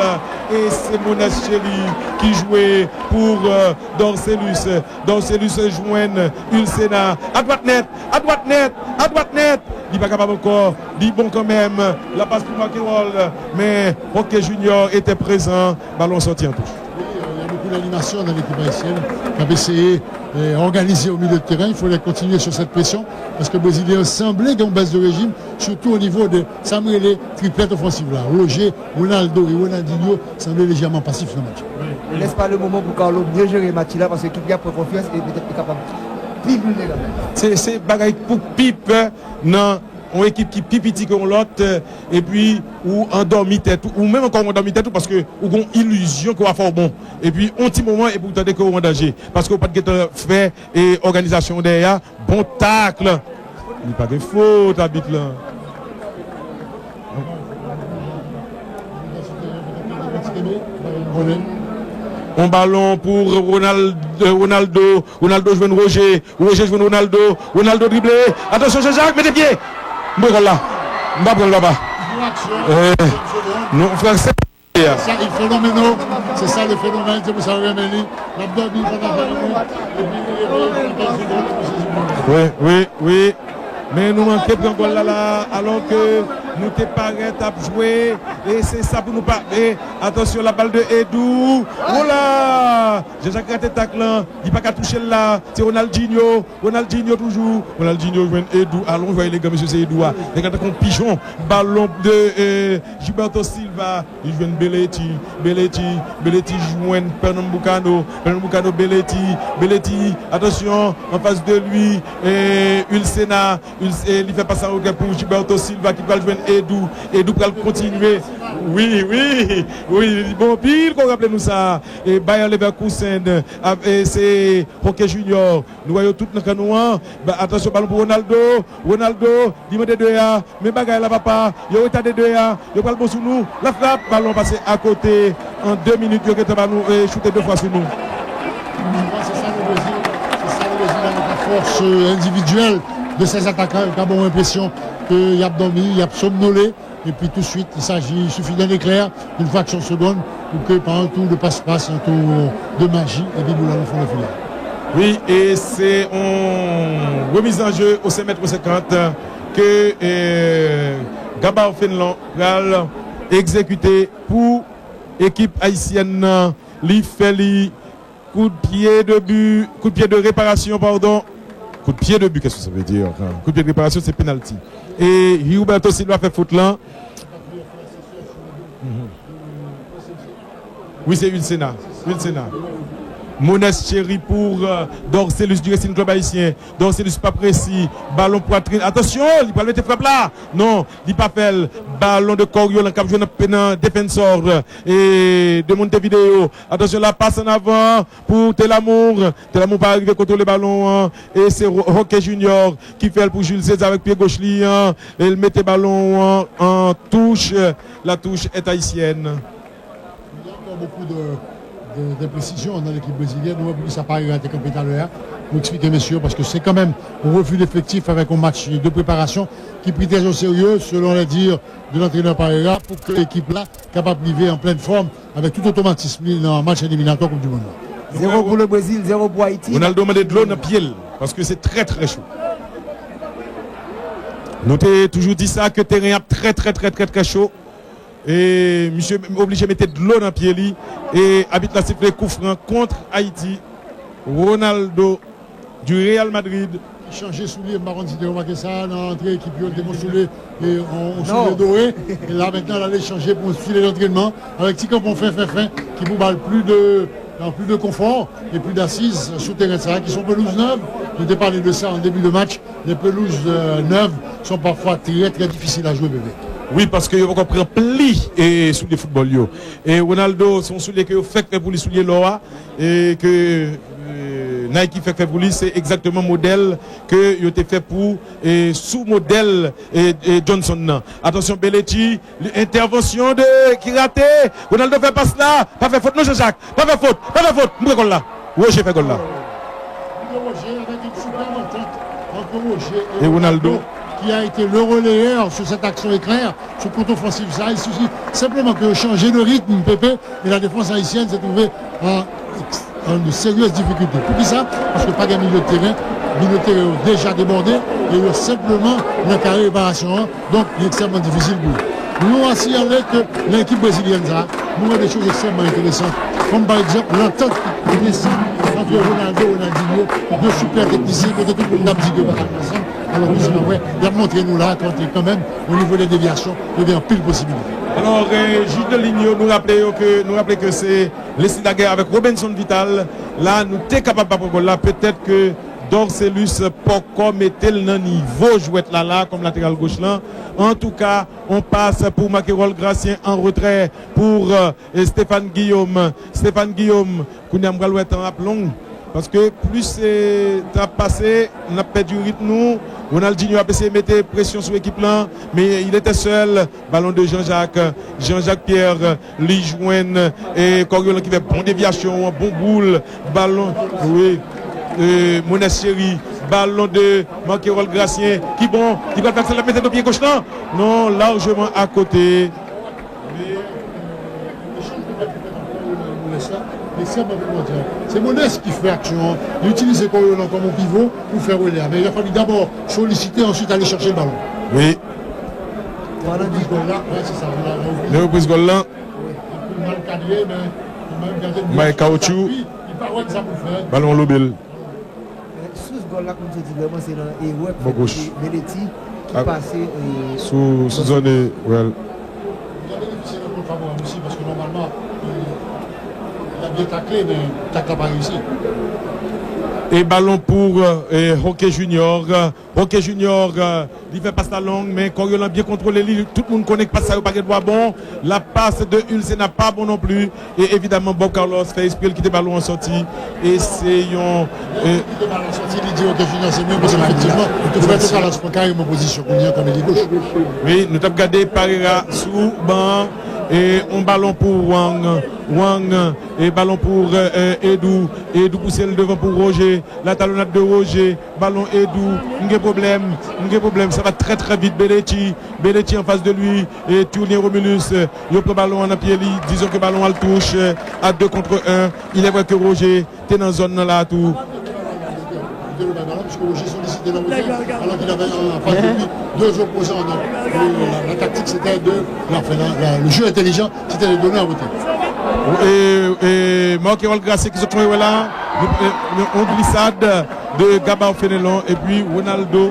e se Mones Chéry ki jwe pou euh, Dorcelus, Dorcelus jwenn Ulcena, adwat nèt, adwat nèt, adwat nèt. Li pa kapab ankò. Li bon kanmenm. La passe pour Marquerol. Mais Roque Junior était présent. Ballon sorti en touche. Oui, euh, il y a beaucoup d'animation dans l'équipe haïtienne qui a essayé euh, organisé au milieu de terrain. Il fallait continuer sur cette pression parce que Brésilien semblait qu'il y a une baisse de régime, surtout au niveau de Samuel, triplette offensive là. Roger, Ronaldo et Ronaldinho semblaient légèrement passifs dans le match. Lès pa le moman pou Carlo byen jere match la, paske ekip li ap pran konfyans e petèt li kapab pi brile kanmenm. Se, se bagay pou pi pè nan yon ekip ki pi piti ke yon lòt, epi ou andòmi tèt ou, ou menm ankò ou andòmi tèt ou, paske ou gon ilizyon ke w a fè w bon. Epi yon ti moman, epi ou tande ke ou an danje, paske ou pa t gentan fè e òganizasyon w dèyè a. Bon tak. Li pa gen fot, abit lan. On balon pou Ronald, Ronaldo. Ronaldo jwenn Roger. Roger jwenn Ronaldo. Ronaldo drible. Atansyon, Jean-Jacques, mete pye. M pran gòl la. M pa pran l, papa. Eh, non, fransè. Se sa, il fenomeno. Se sa le fenomèn, se pou sa yo renmen li. L ap dòmi pandan ven minit, epi li reveye pandan kenz segonn, epi se sou gòl. Wi, wi, wi. Men nou manke pran gòl la, la, alò ke nou te parèt ap jwe. E se sa pou nou pa. E, atansyon, la balle de Edou. Ola! Jean-Jacques rate tak lan. Li pa ka touche l la. Se Ronaldinho. Ronaldinho toujou. Ronaldinho jwenn Edou. Alon jwè elegan, mesye, se Edou a. Nèg la tankou yon pijon. Balon de eh, Gilberto Silva. Li jwenn Belletti. Belletti. Belletti jwenn Pernambucano. Pernambucano, Belletti. Belletti. Atansyon. An fas de li. Eh, Ulcena. Ulc- eh, li fè pas an retwè pou Gilberto Silva ki pral jwenn Edou. Edou pral kontinye. Wi, wi, wi, li bon anpil, kon raple nou sa. E Bayer Leverkusen, a, e se Roque Junior. Nou wè yo tout nan kan nou an. Ba, atansyon, balon pou Ronaldo. Ronaldo, li mande de a. Men bagay la, papa. Yo retade de a. Yo pral bon sou nou. La frap, balon pase akote. An de minit, yo gentan ba nou, e, choute de fwa sou nou. Se sa le Brezil. Se sa le Brezil avèk la fòs, euh, endividyèl de ses atakan. Yo ka ba w enpresyon ke y ap dòmi, y ap somnole. Epi touswit, il s'agit, il suffit d'un éclair, d'une fraction de seconde, pou ke pa yon tou de passe-passe, yon tou de maji, epi boul la nan fon de filè. Wi, e se yon remise en jeu au cinq mètres cinquante ke, e, Gabar Fenlon pral egzekite pou ekip ayisyèn nan. Li fè li Coup de pied de but, coup de pied de réparation, pardon. Coup de pied de but, qu'est-ce que ça veut dire? Coup de pied de réparation, c'est penalty. E Gilberto Silva fè fot lan. Mhm. Wi, se Ulcena. Ulcena. Mones Thierry pou, euh, Dorcelus du Racing Club Haïtien. Dorcelus pa presi. Balon pwatrin. Atansyon, li pral mete frap la. Non, li pa fè l. Balon de Coriolan k ap jwe nan, nan defensor. E de Montevideo. Atansyon, la pas an avan. Pou Telamour. Telamour pa rive kontwole balon an. E se Ro- Roque Junior ki fè l pou Jules César avèk pye goch li an. E l mete balon an an touch. La touche est haïtienne. Il y a encore beaucoup de, de, d'imprécisions dans l'équipe brésilienne. Nou wè poukisa Pereira te kanpe talè a. Nou eksplike mesye yo, paske se kanmenm yon refi d'efektif avèk yon match de préparation ki pri très au sérieux, selon les dires de l'entraîneur Pereira, pou ke ekip la kapab rive an plèn fòm avèk tout otomatism li nan match eliminatwa Koup di Mond lan. Zéro pou le Brésil, zéro pou Ayiti. Ronaldo mande dlo nan pye l, paske se trè, trè cho. Nou te toujou di sa, ke teren ap trè, trè, trè, trè, trè cho. E misye oblije mete dlo nan pye li. E abit la sifle kou fran kont Ayiti. Ronaldo du Real Madrid. Ki chanje soulye, m pa konn si te remake sa, nan antre ekip yo, l te gon soulye, e, on, on soulye dore. E la mentnan, l ale chanje pou yon soulye dantrènman, avèk ti kanpon fen, fen, fen, ki pou ba l plis de, euh, plis de konfò e plis dasiz sou teren sa, ki se yon pelouz nèv. Nou te pale de sa an debi de match. Les pelouses, euh, neuves sont parfois très, très difficiles à jouer, bébé. Wi, paske yo poko pran pli e soulye foutbòl yo. E Ronaldo, se yon soulye ke yo fèk fè pou li, soulye lò a. E ke, e, Nike fèk fè pou li, se egzakteman modèl ke yo te fè pou, e, sou modèl, e, e, Johnson nan. Atansyon, Belletti, li, entèvansyon de, ki rate. Ronaldo fè pas la. Pa fè fot non, Jean Jacques. Pa fè fot. Pa fè fot. M pran gòl la. Roger fè gòl la. Roger avec une superbe entente entre Roger et Ronaldo, qui a été le relayeur sur cette action éclair. Sou kont ofansif sa, il suffit simplement que yo chanje de rythme, Pepe, et la défense haïtienne s'est trouvée en, en de sérieuses difficultés. Poukisa? Paske pa gen milye de teren. Milye de teren yo deja debòde e yo senpleman nan kare reparasyon an. Donk, li ekstrèmman difisil pou yo. Nou a siyale ke nan ekip brezilyèn sa, nou wè de choz ekstrèmman enteresan. Kòm pa egzanp, lantant ki desann ant Ronaldo, Ronaldinho, de sipè teknisyen, kote tout moun ap di ke yo pa ka jwe ansanm. Alò ke se pa vre, y ap montre nou la, kote kanmenm, o nivo de devyasyon, yo gen anpil posibilite. Alò, e, jij de liy yo, nou raple yo ke, nou raple ke se Leslie Daguerre avèk Robenson Vital. La, nou te kapab pa pran gòl la. Petèt ke Dorcelus poko mete l nan nivo jwèt la la, kòm lateral goch lan. Antouka, on pas pou Marquerol Gracien an retrè pou, e, Stéphane Guillaume. Stéphane Guillaume, kounye a m pral wè tan ap long. Paske plis, e, tan ap pase, n ap pèdi ritm nou. Ronaldinho ap eseye mete presyon sou ekip lan, men il était seul. Balon de Jean-Jacques. Jean-Jacques Pierre, li jwenn, e, Coriolan ki fè bon devyasyon, bon boul. Balon, wi. E, Mones Thierry. Balon de Marquerol Gracien. Ki bon. Li pral fè akselere, mete do pye goch lan. Non, lajman akote. Se Mones ki fè aksyon an. Li itilize Coriolan kòm yon pivo pou fè relè a. Men il a fallu d'abord solliciter, ensuite aller chercher le ballon. Wi. Pandan di gòl la, wè, se sa. Nan repriz gòl lan. Mal kadre, men, men, gade, bay kawotchou. Li pa wè sa pou fè. Balon lobe l. Men sous gòl la, kòm se di, vrèman, se nan erè Belletti ki pase, e, sou, sou zòn, e, wè. Li ta benefisye nan kont favorab osi, paske nòmalman, e, li ta byen takle, men tak la pa reyisi. E balon pou e, Roque Junior. Roque Junior, e, li fè pas la long, men Coriolan byen kontwole li. Tout moun konnen ke pas sa yo pa gen dwa bon. La passe de Ulcena pa bon non pli. E evidaman, Bob Carlos fè espre l kite balon an sòti. E se yon. E, kite balon sòti, li di Roque Junior se mwen, paske efektivman, Roberto Carlos pran kareman pozisyon kounye a kòm eli goch. Wi, nou t ap gade Parera sou ban. E yon balon pou Wang. Wang, e balon pou e, e, Edou. Edou pouse l devan pou Roger. La talonnade de Roger. Balon Edou. M gen pwoblèm. M gen pwoblèm. Ça va très très vite. Belletti. Belletti en face de lui. E Turlien Romulus. Yo pran balon an nan pye li. Disons que balon an touche à deux contre un. Il est vrai que Roger te nan zòn nan la tou. Puisque Roger sollicite la montée, alors qu'il avait en face de lui deux opposants. Donc, euh, la, la tactique, c'était de, enfin, la, la, le jeu intelligent, c'était de donner en retrait. E, e, Marc Erol Gracien ki sot fè la, yon glisad de Gabar Fenelon, epi Ronaldo,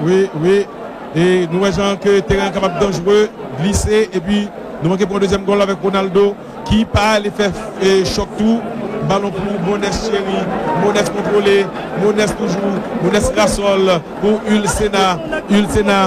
wi, wi, e nou wè jan ke teren an kapab danjere, glise, epi nou manke pran dezyèm gòl avèk Ronaldo, ki pa ale fè e, chòk tou, balon pou Mones Cheri, Mones kontwole, Mones toujou, Mones rasòl pou Ulcena, Ulcena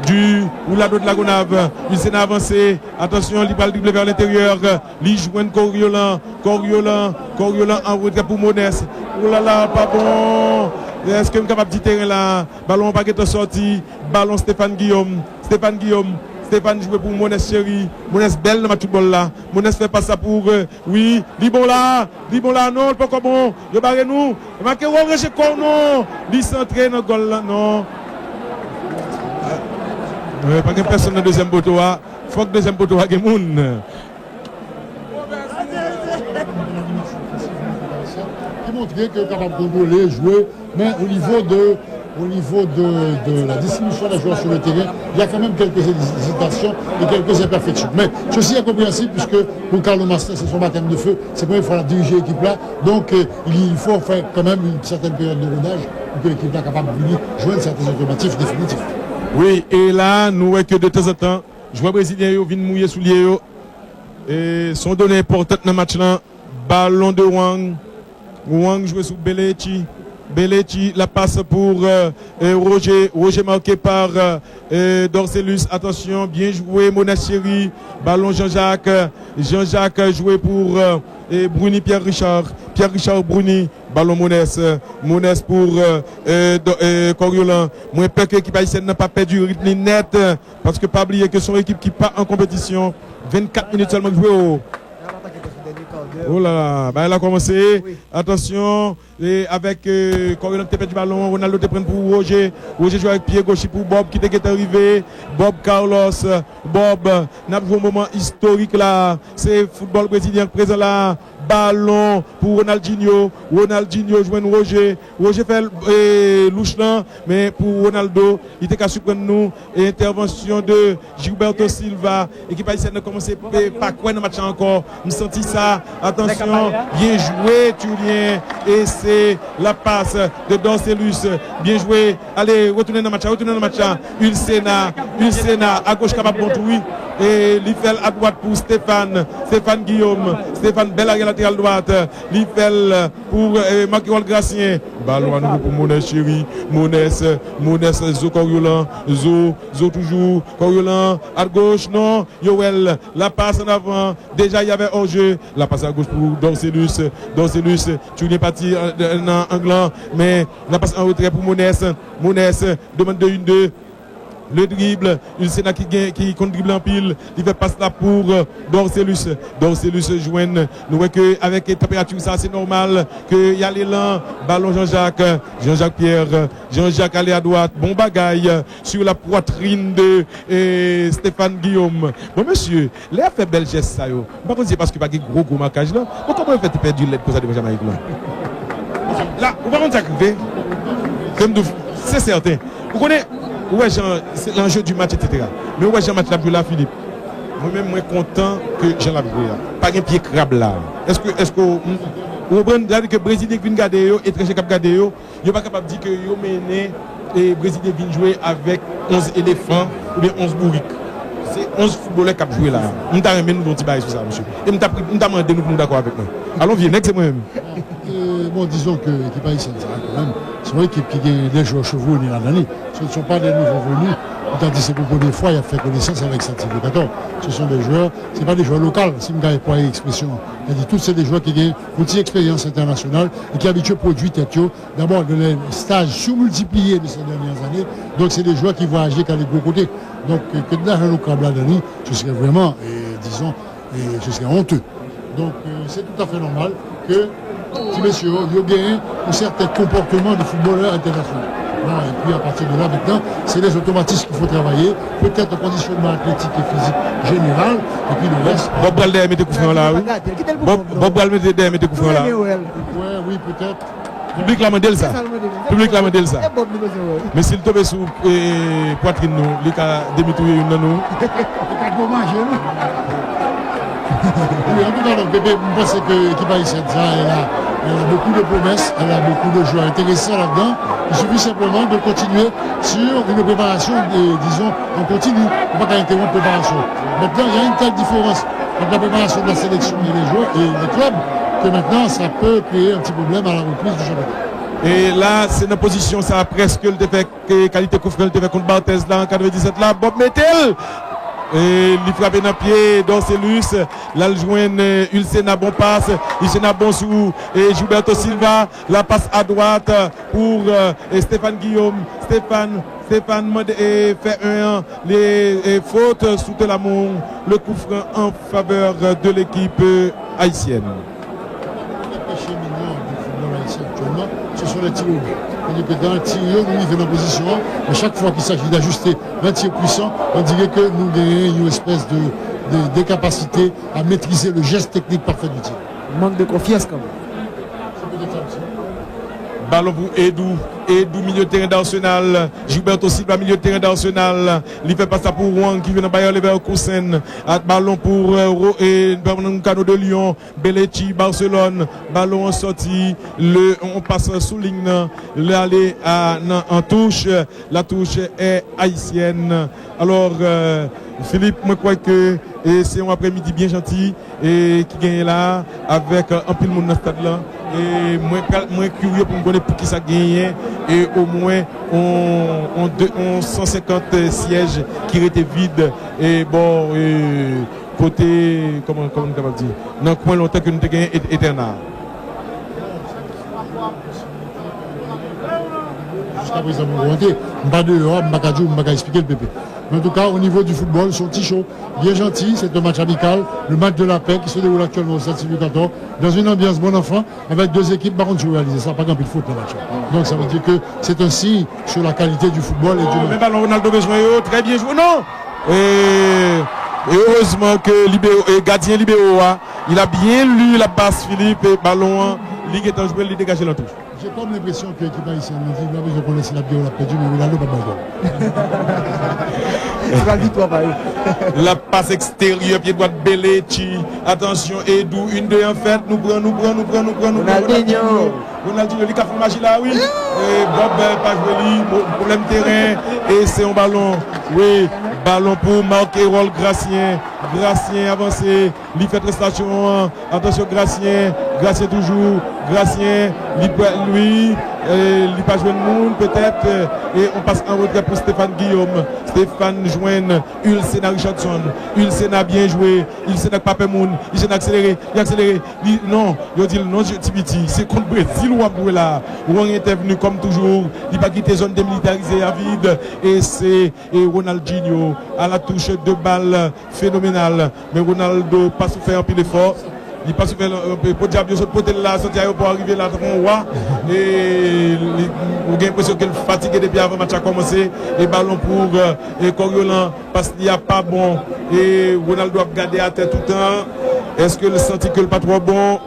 du Roulado de la Gonave, Ulcena avanse, atansyon, li pral drible vè lenteryè, li jwenn Coriolan, Coriolan, Coriolan an retrè pou Mones, olala, pa bon, èske m kapab di teren la, balon an pa gentan sòti, balon Stéphane Guillaume, Stéphane Guillaume, Stéphane jwe pou Mones Cheri, Mones bèl nan match foutbòl la, Mones fè pas la pou, e, wi, li bon la, li bon la, non, li poko bon, yo bare nou, Marc Erol ranje kò w non, li santre nan gòl la, non. E, pa gen pèsonn nan dezyèm poto a, fòk dezyèm poto a gen moun. Ki montre ke kapab kontwole, jwe, men o nivo de, o nivo de, de la distribution des joueurs sur le terrain, il y a quand même quelques hésitations et quelques imperfections. Mais ceci est compréhensible puisque pour Carlo Mastra, c'est son baptême de feu, c'est la première fois qu'il dirige l'équipe-là. Donc, euh, il faut faire quand même une certaine période de rodage pour que l'équipe-là soit capable de venir joindre certains automatismes définitifs. Wi, e la, nou wè ke de tanzantan, jwè brezilyen yo vin mouye soulye yo. E se yon done enpòtan nan match lan. Balon de Wang. Wang jwe sou Belletti. Belletti, la passe pour euh, euh, Roger. Roger marqué par euh, euh, Dorcelus. Attention, bien joué, Mones Cheri. Balon Jean-Jacques. Jean-Jacques jwe pou euh, euh, Bruni Pierre Richard. Pierre Richard Bruni. Balon Mones. Mones pou euh, euh, do- euh, Coriolan. Mwen pè ke ekip ayisyèn nan pa pèdi ritm li nèt. Paske pa bliye ke se yon ekip ki pa an konpetisyon. Vennkat minit sèlman k jwe o. Oh la la, bagay la kòmanse. Atansyon, e avèk e, Coriolan ki te pèdi balon, Ronaldo te pran pou Roger. Roger jwe avèk pye goch li pou Bob ki te gentan rive. Bob Carlos, Bob, n ap jwe yon moman istorik la. Se foutbòl brezilyen k prezan la. Balon pou Ronaldinho. Ronaldinho jwenn Roger. Roger fè e, louch lan, men pou Ronaldo, li te ka siprann nou. Entèvansyon de Gilberto Silva. Ekip ayisyèn nan kòmanse pe- pa kwè nan match la ankò. M santi sa. Atansyon. Byen jwe, Turlien. E se la passe de Dorcelus. Byen jwe. Ale, retounen nan match la, retounen nan match la. Ulcena, Ulcena, agoch kapab bon tou, wi. E li fè l adwat pou Stéphane. Stéphane Guillaume. Stéphane, bèl arye lateral dwat. Li fè l pou e, Marc Erol Gracien. Balon anouvo pou Mones Cheri. Mones, Mones, Zo Coriolan. Zo, Zo toujou. Coriolan, agoch, non. Yo wè l. La passe en avant. Déjà, il y avait hors-jeu. La passe à gauche pour Dorcelus. Dorcelus, Turlien pati euh, nan ang lan. Men, la passe en retrait pour Mones. Mones, demande de une deux. Le dribble, Ulcena ki gen, ki konn drible anpil, li fè pas la pou euh, Dorcelus. Dorcelus jwenn, nou wè ke avèk tanperati sa, se nòmal ke y ale lan balon Jean-Jacques, Jean-Jacques Pierre, Jean-Jacques ale adwat, bon bagay, euh, sur la poitrine de euh, Stéphane Guillaume. Bon, mesye, lè y ap fè bèl jès sa yo, m pa konn si se paske pa gen gwo gwo makaj lan, bon, kòman yo fè te pèdi lèd konsa devan Jamayik lan? La, ou pa konn sa k rive? Ke m di w, se sèten. Ou konnen, ou wè jan, se l'enjeu du match, et cetera. Men ou wè jan match la ap jwe la, Philippe. Mwen menm, mwen kontan ke jan l ap jwe a. Pa gen pye krab la. Èske, èske w, ou konprann? Sa vle di ke Brezilyen k vin gade yo, etranje k ap gade yo, yo pa kapab di ke yo mennen e Brezilyen vin jwe avèk onz elefan oubyen onz bourik. Se onz foutbolè k ap jwe la. M ta renmen nou fè yon ti bagay sou sa, mesye. E m ta, m ta mande nou pou nou dakò avèk mwen. Alon vye nèg, se mwen menm. Euh, bon, disons que l'équipe haïtienne, ça, quand même, c'est une équipe qui gagne des joueurs chevronnés là-dedans. Ce ne sont pas des nouveaux venus. Tandis que pour la première fois, il a fait connaissance avec Santi Locator. Ce sont des joueurs, c'est pas des joueurs locaux, si je peux employer l'expression. C'est-à-dire, tous ces des joueurs qui gagnent une petite expérience internationale et qui habituent à produire tête. D'abord, de les stages surmultipliés de ces dernières années. Donc, c'est des joueurs qui voyagent avec les gros côtés. Donc, euh, que de l'argent au câble là-dedans, ce serait vraiment, euh, disons, et ce serait honteux. Donc, euh, c'est tout à fait normal que ti mesye yo, yo gen yon sèten konpòtman de footballeur entènasyonal. Bon, epi a pati de la, mentnan, se lè otomatis ki fò travay, petèt yon kondisyonman atletik e fizik jeneral, epi le rès. Bob pral dèyè mete koufran la, wi. Bob, Bob pral mete dèyè mete koufran la. Wi, wi, petèt. Piblik la mande l sa. Piblik la mande l sa. Men si l tonbe sou, eh, pwatrin nou, li ka demitouye youn nan nou. Li ka gwo manje, non? Oui, en tout cas, donc, Pépé, je pense que l'équipe haïtienne, ça, elle a, elle a beaucoup de promesses, elle a beaucoup de joueurs intéressants là-dedans. Il suffit simplement de continuer sur une préparation, de, disons, on continue. On ne peut pas interrompre la préparation. Maintenant, il y a une telle différence entre la préparation de la sélection et les joueurs et les clubs que maintenant, ça peut créer un petit problème à la reprise du championnat. E la, se nan pozisyon sa a, prèske l te fè ke kalite koufran li te fè kont Barthez la an katrevendiset la. Bob mete l! E li frape nan pye Dorcelus. L al jwenn, eh, Ulcena, bon pas. Ulcena bon sou, eh, Gilberto Silva. La passe à droite pour, eh, Stéphane Guillaume. Stéphane, Stéphane mande, eh, fè en an. Li, eh, fot sou Telamon. Le coup franc en faveur de l'équipe, eh, haïtienne. Peche minè de football haïtien actuellement, ce sont les tirs au but. Sètadi ke dan ti yo, nou rive nan pozisyon an, men chak fwa qu'il s'agit d'ajuster un tir puissant, on dirait que nou genyen yon espèce de, de, de capacité à maîtriser le geste technique parfait du tir. Manque de confiance quand même. Balon pou Edou. Edou, milye teren d Arsenal. Gilberto Silva, milye teren d Arsenal. Li fè pas la pou Wang ki vin nan Bayer Leverkusen. Ak balon pou, eh, Ro-, eh, Upamecano de Lyon. Belletti, Barcelone, balon an sòti, le, on pas sou liy nan, l ale a, nan, an touch, la touche est haïtienne. Alò, eh, Philippe, mwen kwè ke, eh, se yon aprèmidi byen janti, eh, ki genyen la, avèk, eh, anpil moun nan stad lan. E mwen pral, mwen kirye pou m konnen poukisa genyen, e omwen on, on de, on san senkant syèj ki rete vid, e bò, e kote, kòman, kòman nou kapab di, nan kwen lontan ke nou te gen Etèna. Jiska prezan, mwen rete, m pa deyò a, m pa ka di w, m pa ka eksplike l, Pepe. Men antouka, o nivo di foutbòl, se yon ti cho byen janti, se yon match amikal, le match de la paix qui se déroule actuellement au Stade Sylvie Quentor, dans une ambiance bon enfant, avec deux équipes, pa konn si w reyalize sa, pa gen anpil fot nan match la. Donc ça veut dire que c'est un signe sur la qualité du football et du match. Men balon Ronaldo bezwen yo, trè byen jwe, non! E, e erezman ke libero, e gadyen libero a, il a bien lu la passe Philippe, e balon an, li gentan jwe, li degaje l an touch. J'ai comme l'impression que l'équipe haïtienne, nou di, nou pa bezwen konnen si l ap genyen ou l ap pèdi, men Ronaldo p ap bay gòl. Se pa viktwa pa yo. La passe extérieure, pied droit Belletti. Attention, Edou, une deux en fait. Nou pran, nou pran, nou pran, nou pran, nou pran. Ronaldinho. Ronaldinho, li ka fè maji la, wi. E Bob, eh, pa jwe li, pwoblèm teren. E se yon balon. Wi, balon pou Marc Erol Gracien. Gracien avanse. Li fè tranzisyon an. Atansyon, Gracien. Gracien toujou. Gracien. Li pran, wi. E li pa jwenn moun, petèt. E on pas an retrè pou Stéphane Guillaume. Stéphane jwenn Ulcena Richardson. Ulcena byen jwe. Ulcena k pa pè moun. Ulcena akselere. Li akselere. Li, non. Yo di l non, ti piti. Se kont Brezil w ap jwe la. Wang entèvni kòm toujou. Li pa kite zòn demilitarize a vid. E se, e Ronaldinho à la touche, de bal fenomenal. Men Ronaldo pa sou fè anpil efò. Li pa sou fè, eh, podyab yo sot pote l la, soti ayewopò a rive la tankou yon wa. E li, ou gen enpresyon ke l fatige depi avan match la kòmanse. E balon pou, eh, e Coriolan, pas li a pa bon. E Ronaldo ap gade atè toutan. Èske l santi ke l pa twò bon?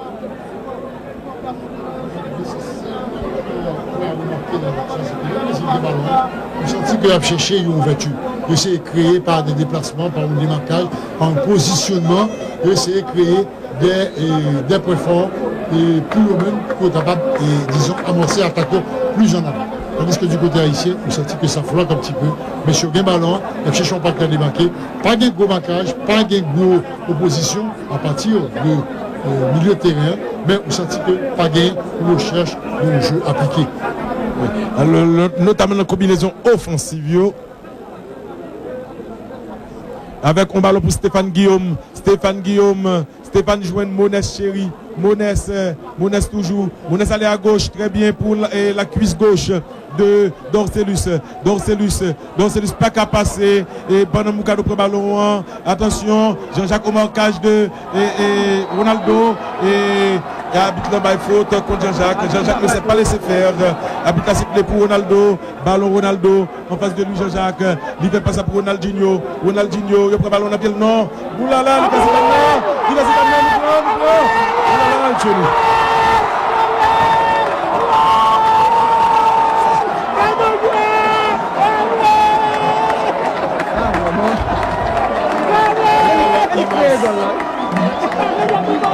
Ou santi ke y ap chèche yon ouvèti. Yo eseye kreye pa de deplasman, pa yon demakaj, pa yon pozisyonman. Yo eseye kreye de, e, de pwen fò, e, pou yo menm, pou yo kapab, e, dizon, amòse atak yo pli an avan. Tandis que du côté haïtien, ou santi ke sa flòt un petit peu. Mesye yo gen balon an, y ap chèche yon patnè debake. Pa gen gwo makaj, pa gen gwo opozisyon a pati de, e, milye teren an. Men ou santi ke pa gen yon rechèch de jeu aplike. Wi. Alò, notaman nan konbinezon ofansiv yo. Avèk yon balon pou Stéphane Guillaume. Stéphane Guillaume. Stéphane jwenn Monès Chéry. Monès, eh, Monès toujou. Monès ale a goch. Trè byen pou la, eh, la kwis goch de Dorcelus. Dorcelus. Dorcelus pa ka pase. E pandan Moukado pran balon an. Atansyon. Jean-Jacques o marquage de, eh, eh, Ronaldo. E, e abit lan bay fot kont Jean-Jacques. Jean-Jacques ne sait pas laisser faire. Abit la sifle pou Ronaldo. Balon Ronaldo. Anfas de li, Jean-Jacques, li fè pas la pou Ronaldinho. Ronaldinho, yo pran balon nan pye l, non. Oulala, li pase pa nan, li pase pa nan, li pran, li pran. Oulala, l tchwe li.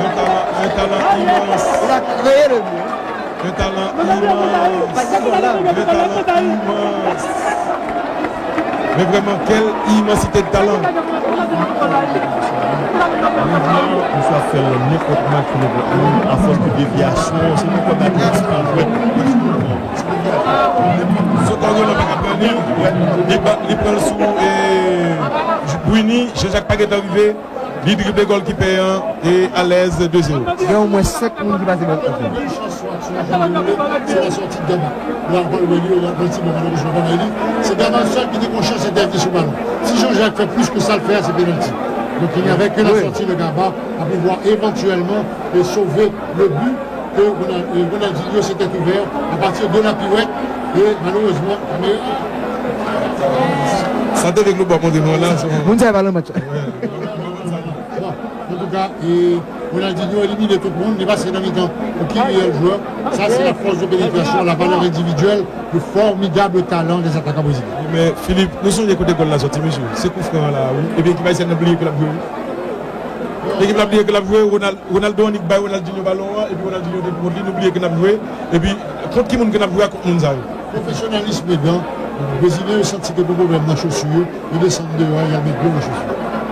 Un talent, un talent immense. Un talent immense. Un talent immense. Men vrèman, quelle immensité de talent. Mouvman, misye ap fè l nan nenpòt match, nenpòt moun, afòs de devyasyon, se nenpòt atis ki jwèt. Sokòl Roland pa ka pran li, li ba, li pran l sou, eh, Brini, Jean-Jacques pa gentan rive. Li drible gòlkipè an e alèz, de zewo. Gen omwen senk moun ki pase bòl kote. Se la sòti Gaba. La, Paul Wellio, la, Paul Simon, malerezman, pa bay li. Se Gaba sèl ki te gon chans entèvni sou balon. Si Jean-Jacques fè plis ke sa l fè a, se penalti. Donc, il n'y avait que la sortie de Gaba à pouvoir éventuellement, euh, sauver le but que Ronald-, euh, Ronaldinho s'était ouvert à partir de la pirouette. Et malheureusement, mais Sa te vle klou bò montre nou la. Moun sa yo pa nan match. Bon, antouka, e, Ronaldinho éliminé tout moun, li pase nan mitan pou ki reyèl jwè. Sa se la fòs de penetrasyon, la valeur individuelle, le formidable talent des attaquants brésiliens. Men, Philippe, nou sonje kote gòl la sòti, mesye. Se kou fran la, wi. Epi ekip ayisyèn nan bliye ke l ap jwe, wi. Ekip la bliye ke l ap jwe, Ronald-, Ronaldo annik bay Ronaldinho balon an, epi Ronaldinho te pou kont li, nou bliye ke n ap jwe. Epi, kont ki moun ke n ap jwe a, kont moun sa yo? Pwofesyonalism ladan, Brezilyen yo santi ke gen pwoblèm nan chosi yo, yo desann deyò a, y al met dlo nan chosi.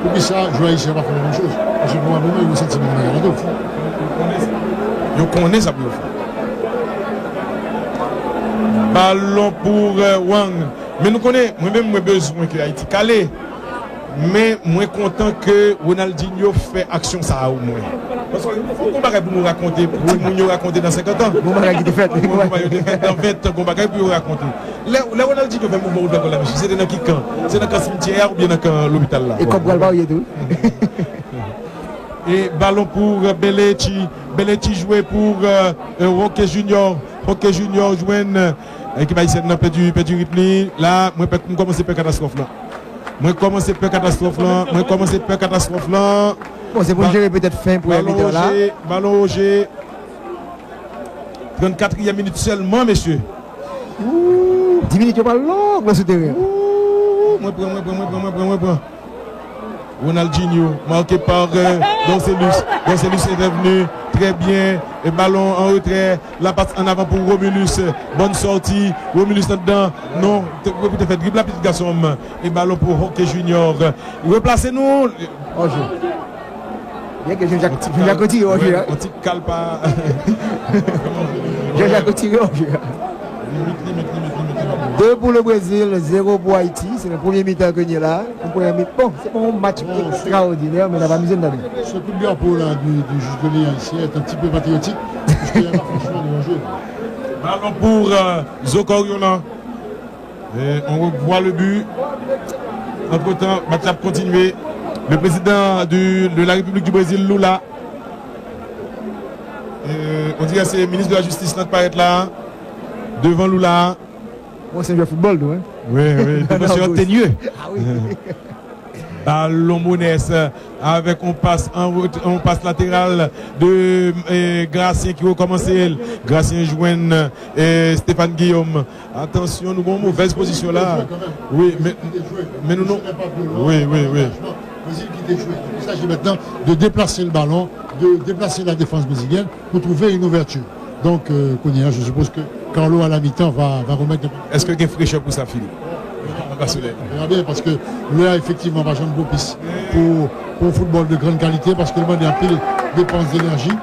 Poukisa jwè ayisyen yo pa fè menm choz? Paske pwobableman yo santi menm bagay la tou. Yo konnen sa pou yo fè. Balon pou, eh, Wang. Men nou konnen, mwen menm mwen bezwen ke Ayiti kale. Men mwen kontan ke Ronaldinho fè aksyon sa a omwen. Paske fòk gon bagay pou nou rakonte, pou timoun yo rakonte nan senkant an. Gon bagay ki te fèt. Gon bagay ki te fèt nan ven tan, gon bagay pou yo rakonte. Lè, lè Ronaldinho fè mouvman pou l fè gòl la, mesye, se te nan ki kan? Se nan kan simityè a oubyen nan kan lopital la? E kòb pral varye tou. E balon pou, euh, Belechi. Belechi jwe pou, euh, euh, Roque Junior. Roque Junior jwenn, euh, ekip ayisyèn nan pèdi, pèdi ritm li. La, mwen pè, m kòmanse pè katastwòf la. Mwen kòmanse pè katastwòf lan. Mwen kòmanse pè katastwòf lan. Bon, se pou n jere petèt fen premye mitan la. Balon Roje, balon Roje. Trannkatriyèm minit sèlman, mesye. Dis minit yo pral long nan sou teren. Wouw, mwen pran, mwen pran, mwen pran, mwen pran, mwen pran. Ronaldinho, marqué par, euh, Dorcelus. Dorcelus est revenu très bien. E balon an retrè. La passe en avant pour Romulus. Bonne sortie. Romulus anndan. Non, te, te fè drib la, pitit gason m. E balon pou Roque Junior. Replase nou. Onje. Byen ke Jean-Jacques, Jean-Jacques retire onje a. On ti kal pa. Jean-Jacques retire onje a. De pou le Brésil, zéro pou Ayiti. Se nan premye mitan ke n ye la. Nan premye mitan. Bon, se pa yon match ekstraòdinè, men n ap amize n tande. Ce coup de drapeau là du, du juge de ligne haïtien est un petit peu patriotique, puisqu'il n'y a pas franchement de jeu. Balon pou, euh, Zokòryon an. Et on revoit le but. Entre-temps, match ap kontinye. Le président du, de la République du Brésil, Lula. Euh, on dirait c'est ministre de la Justice là qui paraît là, devant Lula. Bon, se jwè foutbòl tou, hein? Oui, oui, de monsieur Antonio. Ah oui. Balon Monès, euh, avec on passe en ret-, on passe latéral de, euh, Gracien ki rekòmanse. Gracien jwenn, euh, Stéphane Guillaume. Atansyon, nou gen yon movèz pozisyon la. Wi, men, men nou, nou, wi, wi, wi. Brezil ki te jwe. Il s'agit maintenant de déplacer le ballon, de déplacer la défense brésilienne pour trouver une ouverture. Donc, euh, kounye a, je suppose que Carlo à la mi-temps va, va remettre. Èske gen frechè pou sa, Philippe? Anba solèy. Verra bien, paske lè a efektivman pa janm pwopis pou, pou yon foutbòl de grande qualité, paske l mande anpil depans de enèji.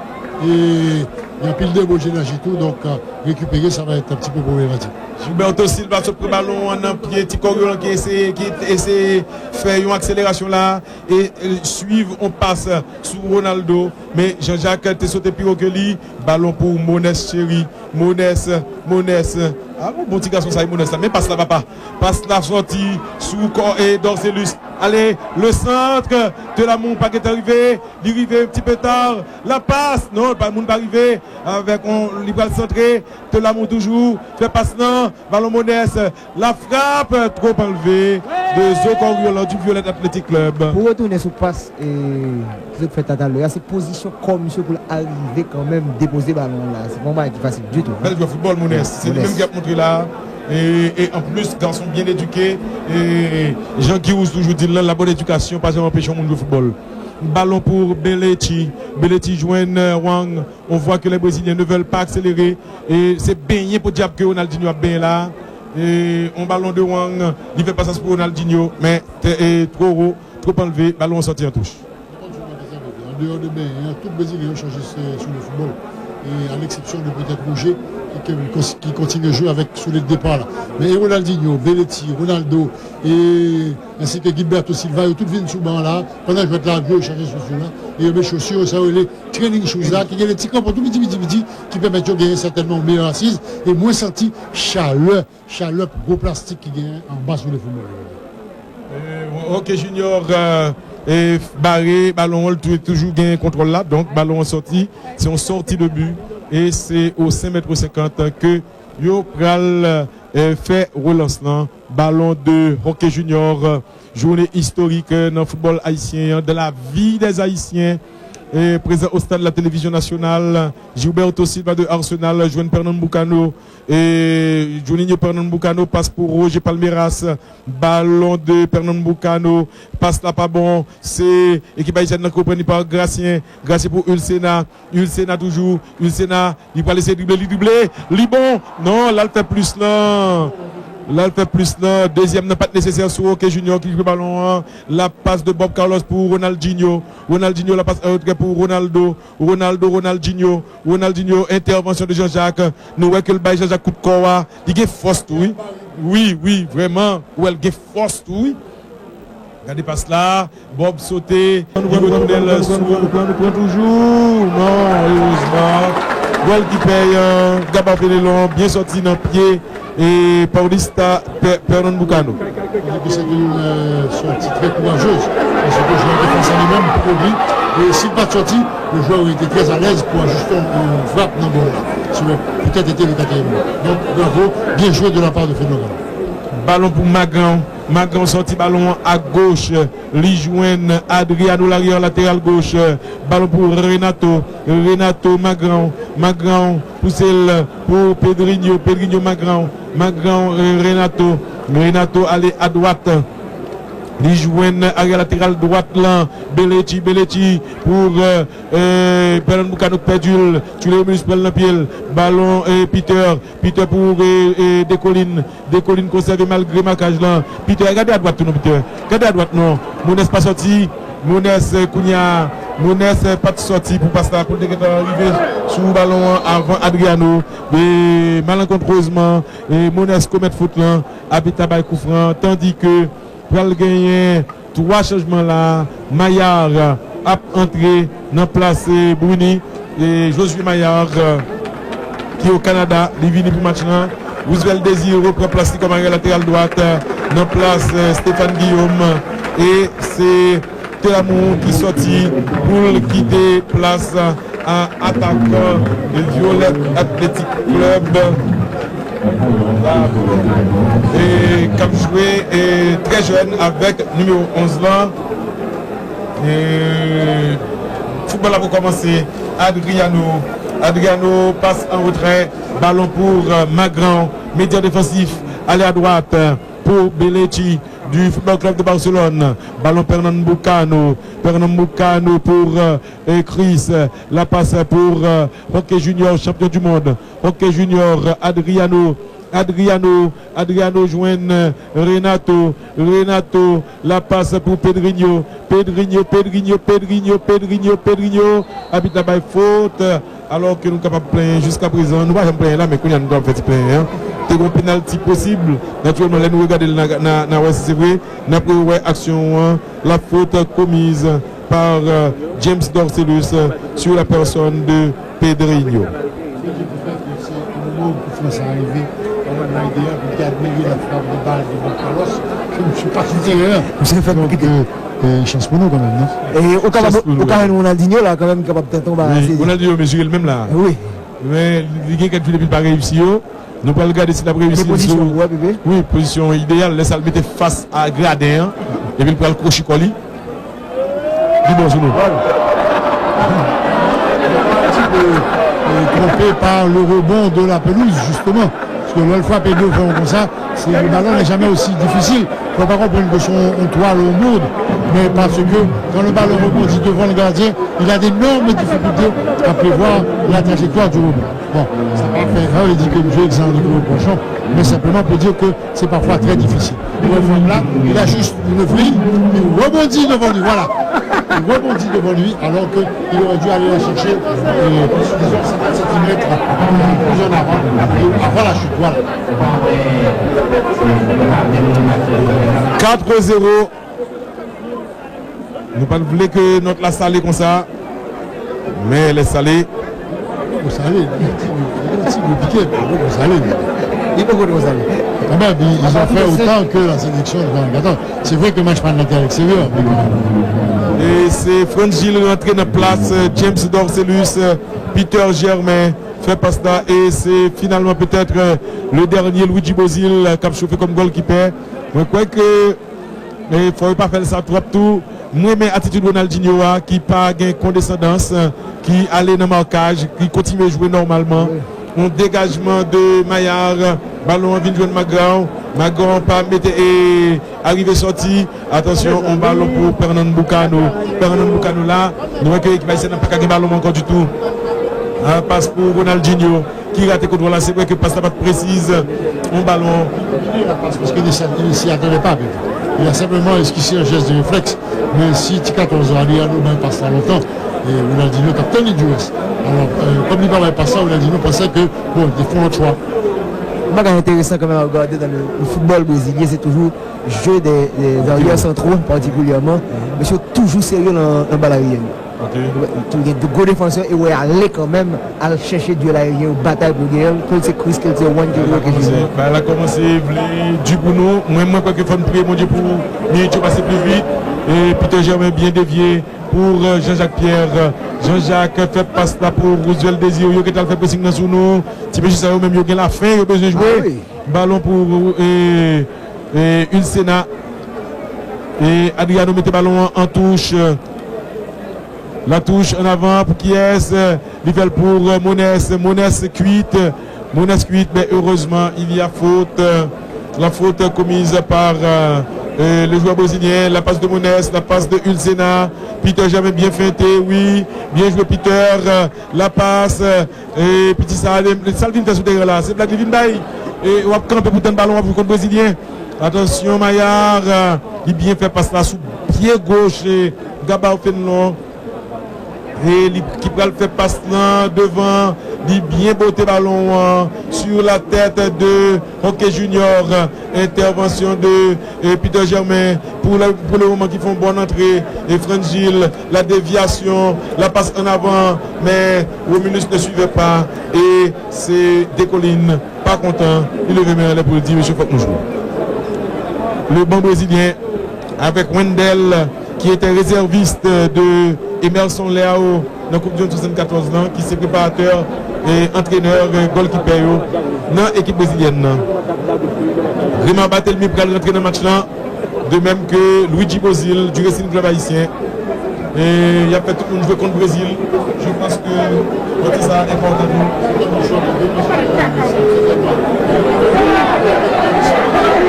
E gen anpil deboche nan je tou, donk, euh, récupérer, ça va être un petit peu problématique. Gilberto Silva sot pran balon an nan pye ti Kòryo lan ki eseye, ki eseye fè yon akselerasyon la e, e swiv yon pas sou Ronaldo, men Jean-Jacques te sote pi wo ke li. Balon pou Mones Cheri. Mones, Mones. Ah, bon, bon ti gason sa, Mones la. Men pas la, papa. Pas la sòti sou kò e Dorcelus. Ale, le centre. Telamou pa gentan rive. Li rive un petit peu tard. La passe. Non, pa, moun pa rive. Avèk on, li pral santre. Telamou toujou. Fè pas lan. Balon Mones. La frappe. Twòp anlve. De Zo Kòryolan du Violette Athletic Club. Pou retounen sou pas e, ki sot fè tatalè a, se pozisyon kò misye pou l arive kanmenm depoze balon an la. Se pa yon bagay ki fasil ditou. Bèl jwè foutbòl, Mones. Se li menm ki ap montre la. E, e an plis, gason byen edike. E jan Girouz toujou di l lan, la bonne éducation pa janm anpeche yon moun jwe foutbòl. Balon pou Belechi. Belechi jwenn, euh, Wang. On voit que les Brésiliens ne veulent pas accélérer. E se benyen podyab ke Ronaldinho ap benyen la. E on balon de Wang. Li fè pasaj pou Ronaldinho. Men, te, e, two wo, twòp anlve. Balon an sòti an touch. An dehors de benyen an, tout Brezilyen yo chanje sou, sou le football. Et à l'exception de peut-être Roger, qui, qui, qui continue à jouer avec, sous le départ là. Men e Ronaldinho, Belletti, Ronaldo, e, ainsi que Gilberto Silva, yo tout vin sou ban la, pandan jwèt la ap jwe, yo chanje chaussure la, e yo met chaussure, sa yo rele training shoes la, ki gen de ti kranpon tou piti, piti, piti, ki pèmèt yo genyen sètènman yon meyè asiz, e mwen santi chalè, chalè gwo plastik ki genyen anba sou le football. Euh, Roque Junior, euh, e bare balon an, l tou-, toujou gen kontwòl la. Donk, balon an sòti. Se yon sòti de bi. E se o senk mèt senkant ke yo pral, euh, fè relans lan. Balon de Roque Junior. Jounen istorik, euh, nan foutbòl ayisyen an, dans la vie des Haïtiens. E prezan o stad la télévision nationale, Gilberto Silva de Arsenal jwenn Pernambucano. E Juninho Pernambucano, pas pou Roger Palmeiras. Balon de Pernambucano. Pas la pa bon. Se ekip ayisyèn nan ki reprann li pa Gracien. Gracien pou Ulcena. Ulcena toujou. Ulcena, li pral eseye drible, li drible. Li bon. Non, l al fè plis lan. L al fè plis lan. Dezyèm nan pa t nesesè sou Roque Junior ki jwe balon an. La pas de Bob Carlos pou Ronaldinho. Ronaldinho, la pas an retrè pou Ronaldo. Ronaldo, Ronaldinho. Ronaldinho, entèvansyon de Jean-Jacques. Nou wè ke l bay Jean-Jacques kout kò a. Li gen fòs tou, wi. Wi, wi, vrèman. Ou wè l gen fòs tou, wi. Gade pas la. Bob sote. Li retounen l sou. Nou pran toujou. Non, erezman. Gòlkipè an, Gaba Fenelon, byen sòti nan pye. E Paulista Pe-, Pernambucano. Di ke se te yon, euh, sòti trè kourajez, paske jwè te fas a li menm pou li. E si l pa t sòti, le joueur aurait été très à l'aise pour ajuster yon, yon frap nan gòl la. Sa aurait peut-être été le quatrième but. Donc, bravo, bien joué de la part de Fedno Gama. Balon pou Magran. Magran sòti balon an a goch. Li jwenn Adriano, laryè lateral goch. Balon pou Renato. Renato, Magran. Magran pouse l pou Pedrinho. Pedrinho, Magran. Magran, euh, Renato. Renato ale a dwat. Li jwenn aryè lateral dwat lan. Belechi, Belechi pou, euh, euh, Pernambucano k pèdi l. Tchouléo Menus pran l nan pye l. Balon, euh, Peter. Peter pou, euh, euh, Dekolin. Dekolin konsève malgre makaj lan. Peter, gade adwat tou non, Peter. Gade adwat non. Mones pa sòti. Mones, eh, kounye a, Mones, eh, pa t sòti pou pas la, pou l te gentan rive sou balon an avan Adriano. E malenkontrezman, eh, Mones komèt fot lan. Abit la bay koufran. Tandi ke pral genyen twa chanjman la. Mayar ap antre nan plas, eh, Bruni. E Josué Mayar, eh, ki o Kanada, li vini pou match lan. Roosevelt Désir repran plas li kòm aryè lateral dwat, eh, nan plas, eh, Stéphane Guillaume. E se Telamou ki sòti pou l kite plas a atak, eh, Violet Athletic Club. E k ap jwe, eh, trè jèn avèk nimewo onz lan. E foutbòl la pou kòmanse. Adriano, Adriano pas an retrè. Balon pou, eh, Magran. Medya defansif. Ale a dwat, eh, pou Belechi du Football Club de Barcelone. Balon Pernambucano. Pernambucano pour, eh, Chris. La passe pour, eh, Roque Junior, champion du monde. Roque Junior, Adriano. Adriano, Adriano jwenn Renato, Renato, la passe pour Pedrinho, Pedrinho, Pedrinho, Pedrinho, Pedrinho, Pedrinho, abit la bay fot, alò ke nou kapab plenyen jiska prezan, nou pa janm plenyen la, men kounye a nou kapab fè ti plenyen an. Te gen yon penalti posib, natirèlman, lè nou regade l, n a, n a, n a wè si se vre, n ap rewè aksyon an, la faute commise par euh, James Dorcelus euh, sur la personne de Pedrinho. Misye fè kite. Chans pou nou kanmenm, non? E ou kapab ou ka jwenn Ronaldinho la kanmenm ki kapab tenten yon bagay. Ronaldinho mezire l menm la. Wi. Men li gen kèk jou depi l pa reyisi yo. Nou pral gade si l ap reyisi l sou. Wi, pozisyon ideyal. Lè sa l mete fas a graden an. Epi l pral kwochi kò li. Li bon sou nou. Trompé par le rebond de la pelouse, justement. Paske lè l frape devan konsa, le ballon n'est jamais aussi difficile. Faut pas comprendre que c'est un toile au monde, mais parce que quand le ballon rebondit devant le gardien, il a d'énormes difficultés à prévoir la trajectoire du rebond. Bon, sa pa fè, sa vle di ke m jwe egzanp de Claude Cochon, men senpleman pou di ke se pafwa trè difisil. Pou wè fanm la, il a juste une vrille, il rebondit devant lui, voilà. Il rebondit devant lui, alors que il aurait dû aller la chercher, euh, disons, cinquante centimètres plus en avant, et avant la chute, voilà. Quatre zéro. Nou pa t vle ke nòt la sale konsa. Men lè sale. Poko sale, li ti, li ti konplike, poko sale. Li poko twò sale. Kanmenm, ils ont fait autant que la sélection de vingt-quatre. C'est vrai que match pa nan tè a l'extérieur, men kanmenm. E se Frantz Gilles rantre nan plas euh, James Dorcelus, euh, Peter Germain fè pas la e se finalman petèt euh, le dènye Luigi Bozil euh, k ap chofe kòm gòlkipè. Mwen kwè ke E fò yo pa fè l sa twòp tou. M renmen atitid Ronaldinho a ki pa gen kondesandans, ki ale nan makaj, ki kontinye jwe nòmalman. Yon degajman de Mayar, balon an vin jwenn Magrão. Magrão pa mete e arive sòti. Atansyon, yon balon pou Pernambucano. Pernambucano la, nou wè ke ekip ayisyèn nan pa ka gen balon ankò ditou. Pas pou Ronaldinho. Ki rate kontwòl la, se vre ke pas la pa t presiz. Yon balon. Paske li ne s'y attendait pas, Pedro. Il a simplement esquissé un geste de réflexe. Men si ti katòz an, Adriano bay pas la lontan, e Ronaldinho t ap tann li di rès. Alò, kòm li pa bay pas la, Ronaldinho panse ke, bon, li te fè yon lòt chwa. Yon bagay enteresan kanmenm a regade nan le, le football brésilien, se toujou jeu des, des arrières centraux, patikilyèman. Mesye yo toujou serye nan, nan bal aryèn. Tou gen gwo defansè e wè ale kanmenm al chèche dyèl ayeryen yo batay pou genyen l, ke l se Chris, ke l se Juan, ke l se Roque Junior. Bagay la kòmanse vle di pou nou. Mwen, mwen kwè ke fò n priye Bondye pou minit yo pase pli vit. E Peter Germain byen devye pou Jean-Jacques Pierre. Jean-Jacques fè pas la pou Roosevelt Désir. Yo gentan al fè pressing nan sou nou. Ti mesye sa yo menm yo gen lafen, yo bezwen jwe. Balon pou e, e, Ulcena. E Adriano mete balon an an touch. La touche en avant pour qui est-ce? Li fè l pou Mones. Mones kwit. Mones kwit, men erezman, il y a faute. La faute commise par euh, le joueur brésilien. La passe de Mones, la passe de Ulcena. Peter Germain bien feinté, oui. Bien joué Peter. La passe. E piti sa, sa l vin fè sou teren la, se blag li vin bay. E w ap kanpe pou tann balon, w ap jwe kont brezilyen. Atansyon, Mayar, li byen fè pas la sou pye goch Gabao Fenlon. E li ki pral fè pas lan devan, li byen bote balon an sur la tête de Roque Junior. Intervention de Peter Germain pour le, pour le moment qui font bonne entrée et Frangil, la déviation, la passe en avant, mais Romulus ne suivait pas et c'est Decolin, pas content, il levait main en l'air pour dire monsieur, faut que nous jouons. Le banc brésilien avec Wendell qui était réserviste de Emerson Leao nan Koup du Monde swasannkatòz lan, ki se preparatè e antrenè e gòlkipè yo nan ekip brezilyèn nan. Rema Barthelemy pral rantre nan match lan, de même que Luigi Bozil du Racing Club Haïtien. E y ap fè tout moun jwe kont Brezil. Je pense que pati sa enpòtan tou.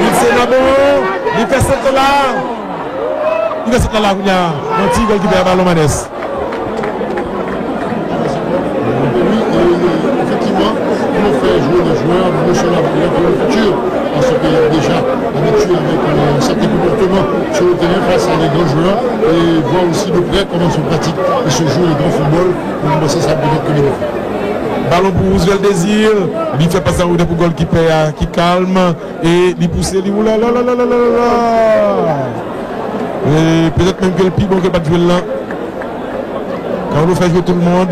Li se nan bon, li fè sèt la. Li fè sèt la la kounye a. Yon ti gòlkipè a balon Manes. Faire jouer les joueurs, nous sommes là pour le futur, parce que déjà habitué avec euh, un certain comportement sur le terrain face à des grands joueurs, et voir aussi de près comment se pratique et se joue le grand football. Pour moi, c'est ça peut-être que les Balon pou Roosevelt Désir, li fè pas an retè pou gòlkipè a ki kalm e li pouse li, oulala. E petèt menm ke l pi bon ke l pa t jwe l lan. Carlo fè jwe tout moun.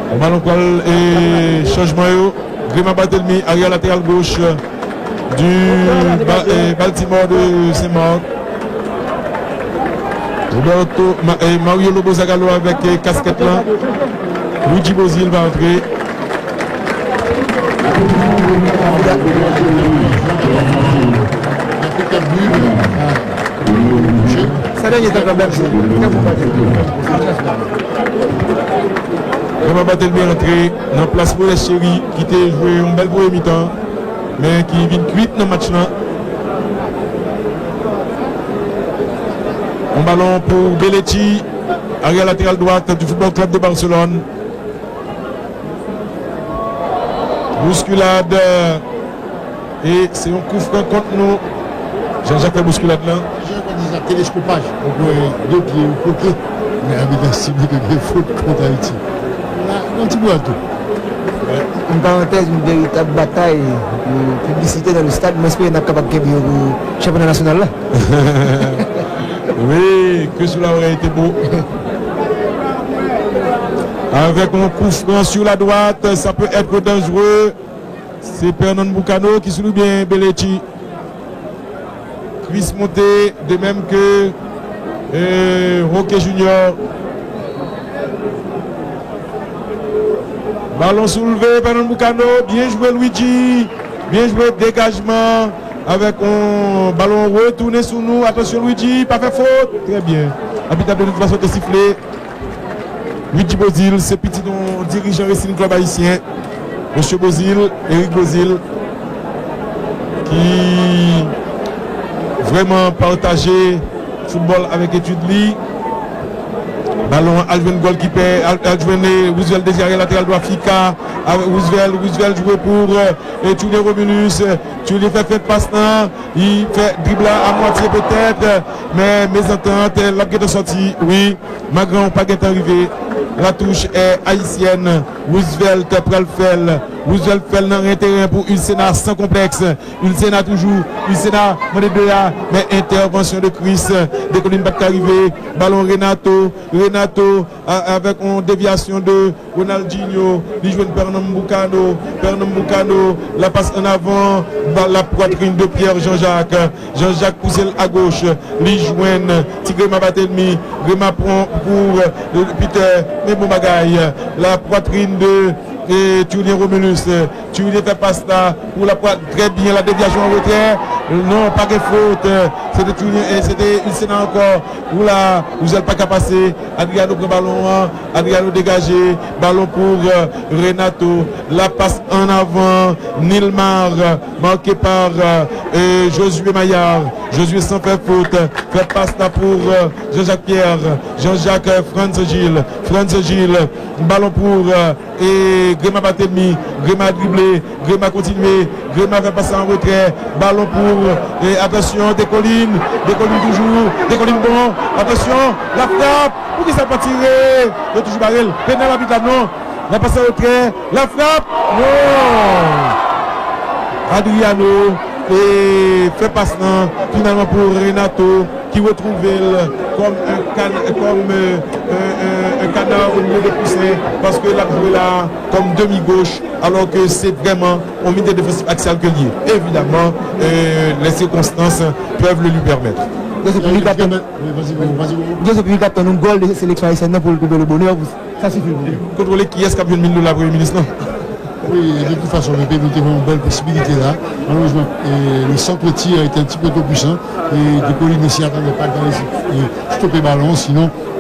Yon balon pral e chanjman yo. Grema Barthélemy, aryè lateral goch du Ba- eh, Baltimore de Saint-Marc. Roberto, Ma- eh, Mario Lobo Zagallo avèk eh, kaskèt lan. Luigi Bozil va antre. Sa dènye tan nan bèl jwè. Kè bon bagay. Grema Barthélemy antre nan plas Moïse Chéry ki te jwe yon bèl premye mitan, men ki vin kwit nan match lan. Yon balon pou Belletti, arrière latéral droite du Football Club de Barcelone. Bouskilad. E se yon koufran kont nou. Jean-Jacques fè bouskilad lan. Jan yo di sa, teleskopaj. Ou kwè de pye ou kote, men abit la sible ke gen fot kont Ayiti. La, yon ti bwal tou. An parantèz, yon veritab batay, yon piblisite nan le stad. Mwen espere n ap kapab kenbe yo pou chanpyona nasyonal la. Wi, que cela aurait été beau. Avec un coup franc sur la droite, ça peut être dangereux. C'est Pernambucano qui sous bien Belletti. Chris Monté, de même que euh, Roque Junior. Balon soulve, Pernambucano, bien joué Luigi, bien joué, dégagement, avec un ballon retourné sous nous, attention Luigi, pas fait faute, très bien. Arbitre a donné une façon de siffler. Luigi Bozil, se pitit yon dirijan Racing Club Ayisyen, Mesye Bozil, Eric Bozil, ki vrèman pataje foutbòl avèk etid li. Balon an al jwenn gòlkipè, al, al jwenn Roosevelt Désir, lateral dwa Fika, avèk Roosevelt, Roosevelt jwe pou euh, Julien Romulus, Julien fè fèt pas lan, li fè drib la a mwatye petèt, men mezantant, l ap gentan sòti, wi. Magran pa gentan rive. La touche est haïtienne. Roosevelt pral fè l. Roosevelt fè l nan ren teren pou Ulcena san konplèks. Ulcena toujou. Ulcena mande de a, men entèvansyon de Chris. Dekolin pa t ka rive. Balon Renato. Renato a- avèk yon devyasyon de Ronaldinho. Li jwenn Pernambucano. Pernambucano. La passe en avant. Ba- La poitrine de Pierre Jean-Jacques. Jean-Jacques pouse l a goch. Li jwenn ti Grema Barthélemy. Grema pran pou euh, Peter. Men bon bagay. La poitrine de euh, Julien Romulus. Julien fè pas la pou la poitrine. Très bien, la déviation en retrait. Non, pa gen fot. Se te Julien, se te Ulcena ankò. Ou la, Roosevelt pa ka pase. Adriano pran balon an. Adriano degaje. Balon pou euh, Renato. La passe en avant. Nilmar. Marqué par euh, euh, Josué Maillard. Josué san fè fot. Fè pas la pou euh, Jean-Jacques Pierre. Jean-Jacques euh, Frantz Gilles. Frantz Gilles. Balon pou euh, e Grema Barthélemy. Grema drible. Grema kontinye. Grema fè pas an retrè. Balon pou euh, e atansyon, Dekolin. Dekolin toujou. Dekolin bon. Atansyon. La frap. Poukisa pa tire? Yo toujou bare l. Penal abit la non. La pas an retrè. La frap. Non. Adriano e fè pas lan finalman pou Renato ki retwouve l kòm un can- kòm euh, un, un, un canard au milieu de poussin paske l ap jwe la kòm demi goch alò ke se vrèman yon milieu défensif axial ke l ye. Evidaman, euh, les circonstances peuvent le lui permettre. Donk se pou li k ap tann, donk se pou li k ap tann yon gòl de seleksyon ayisyèn nan pou l twouve le bonè pou sa sifi pou li. Kontwole kiyès k ap jwenn mil dola premye minis lan. Oui, de toute façon, le P M te voit une belle possibilité là. Malheureusement, et le centre tir a été un petit peu trop puissant. Et du coup, il ne s'y attendait pas. Il fallait euh, stopper le ballon. Sinon,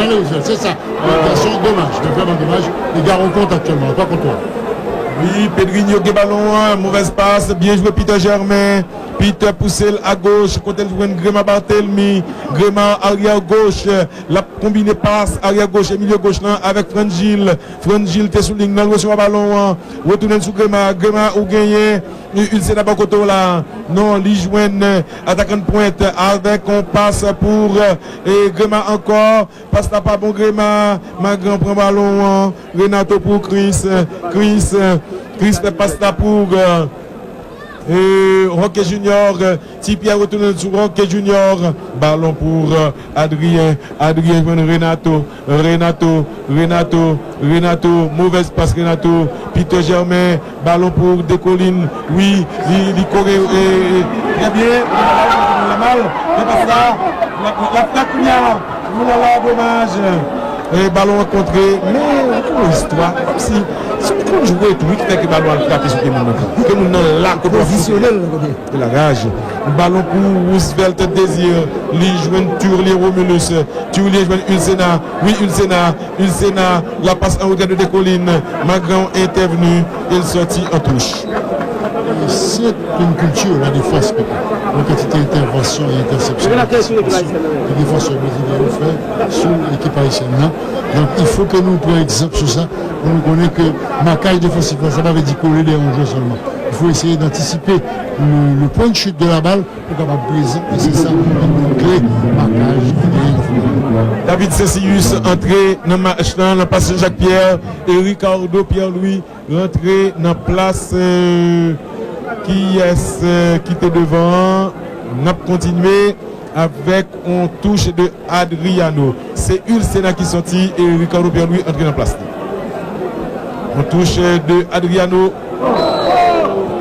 Nan Lewis Vèt, se sa. Yon gason domaj, men vrèman domaj. Li gen yon kont aktyèlman, pa kont ou. Wi, Pedrinho gen balon an, movèz pas, byen jwe Peter Germain. Peter pouse l agoch, kote l jwenn Grema Barthelmy. Grema aryè goch, l ap konbine pas aryè goch, milye goch lan avèk Frangil. Frangil te sou liy nan, l resevwa balon an, retounen l sou Grema. Grema ou genyen, Ulcena bò kote w la. Non, li jwenn atakan pwent avèk yon pas pou, e, Grema ankò. Pas la pa bon, Grema. Magran pran balon an. Renato pou Chris. Chris, Chris fè pas la pou, e, Roque Junior. Ti Pyè retounen sou Roque Junior. Balon pou, e, Adrien. Adrien jwenn Renato. Renato, Renato, Renato. Movèz pas Renato. Peter Germain. Balon pou Dekolin. Wi, li, li kore, e, e, trè byen. Mal. Fè pas la. L ap, l ap frape kounye a. Oulala, domaj. E, balon an kontre. Men, yon istwa. Kòmsi, si w konn jwe tou, wi, ki fè ke balon an frape sou ke moun nan. Ke moun nan la, kote w ap sou. Pozisyone l nan kote. De la raj. Balon pou Roosevelt Désir. Li jwenn Turlien Romulus. Turlien jwenn Ulcena. Wi, Ulcena. Ulcena. La pas an retè de Dekolin. Magran entèvni. E l sòti an touch. Se yon kilti la defans, Pepe. Yon kantite entèvansyon e entèsepsyon. Yon kantite entèvansyon brezilyen yo fè sou ekip ayisyèn nan. Donk, il faut que nou pran egzanp sou sa, pou nou konnen ke makaj defansif la, sa pa vle di kole dèyè yon jwè sèlman. Il faut essayer d'anticiper le, le point de chute de la balle pou kapab prezan, e se sa ki kle makaj ki genyen nan foutbòl. David Cencius antre nan match lan, nan pas Jean-Jacques Pierre e Ricardo Pierre-Louis rantre nan plas, e, kiyès, e, ki te devan an. N ap kontinye avèk yon touch de Adriano. Se Ulcena ki sòti e Ricardo Pierre-Louis antre nan plas li. Yon touch de Adriano.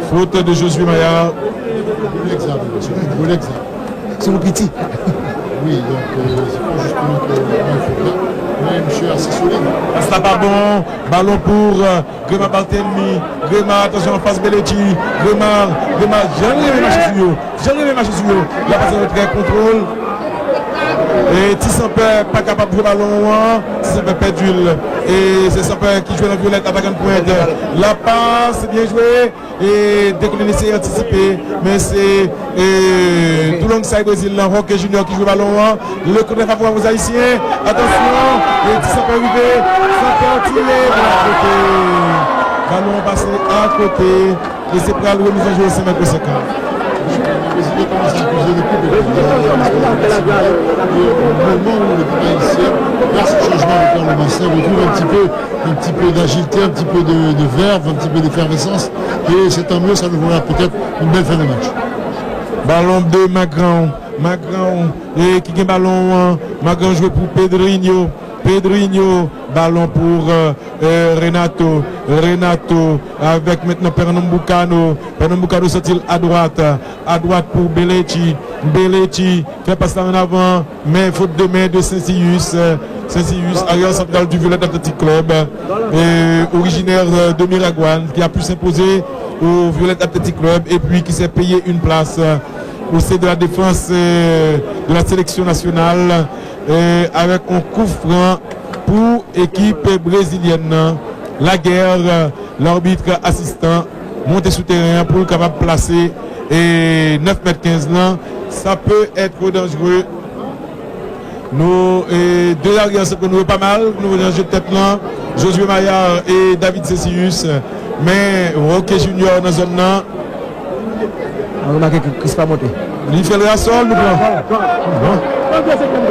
Faute de Josué Maillard. Gwo nèg sa, gwo nèg sa. Se yon piti. Wi, donk, e, se pa jisteman ke li fè la. Men misye ase solid. Pas la pa bon. Balon pou, e, Grema Barthelmy. Grema, atansyon, anfas Belechi. Grema, Grema, jan l renmen mache sou yo. Jan l renmen mache sou yo. L ap pase nan trè kontwòl. E Ti Sanpè pa kapab jwe balon an. Ti Sanpè pèdi l. E se Sanpè ki jwe nan vyolèt, atakan pwent. La pas, byen jwe. E Dekolin eseye antisipe, men se, e, Toulon Say Brezil lan, Roque Junior ki jwe balon an. Le kontrè favorab aux Haïtiens. Atansyon, e Ti Sanpè rive. Sanpè tire, men l ap kote. Balon an pase akote e se pral remiz an jwe senk mèt. Mesye, kòmanse akize lekip epi moman où l'équipe haïtienne, grâce au changement de Carlo Marcel, retrouve un petit peu, un petit peu d'agilité, un petit peu de, de verve, un petit peu d'effervescence. Et c'est tant mieux, ça nous fera peut-être une belle fin de match. Balon de Magran, Magran e ki gen balon an, Magran jwe pou Pedrinho, Pedrinho, balon pou euh, euh, Renato, Renato, avèk mentnan Pernambucano, Pernambucano sòti l adwat, adwat pou Belechi, Belechi fè pas la an avan, men faute de main de Saint-Cius, euh, Saint-Cius, arrière central du Violet Athletic Club, euh, originaire euh, de Miragwàn, qui a pu s'imposer au Violet Athletic Club et puis qui s'est payé une place euh, au sein de la défense euh, de la sélection nationale euh, avec un coup franc pour équipe brésilienne. La guerre, l'arbitre assistant monte sou teren an pou l kapab plase e nèf mèt kenz lan. Ça peut être dangereux. Nou e de aryè sòt nou pa mal, nou nan jeu de tête lan, Josué Maillard e David Cécius. Men Roque Junior nan zòn nan. An remake ke Chris pa monte. Li fè l rasò, nou pran. Bon.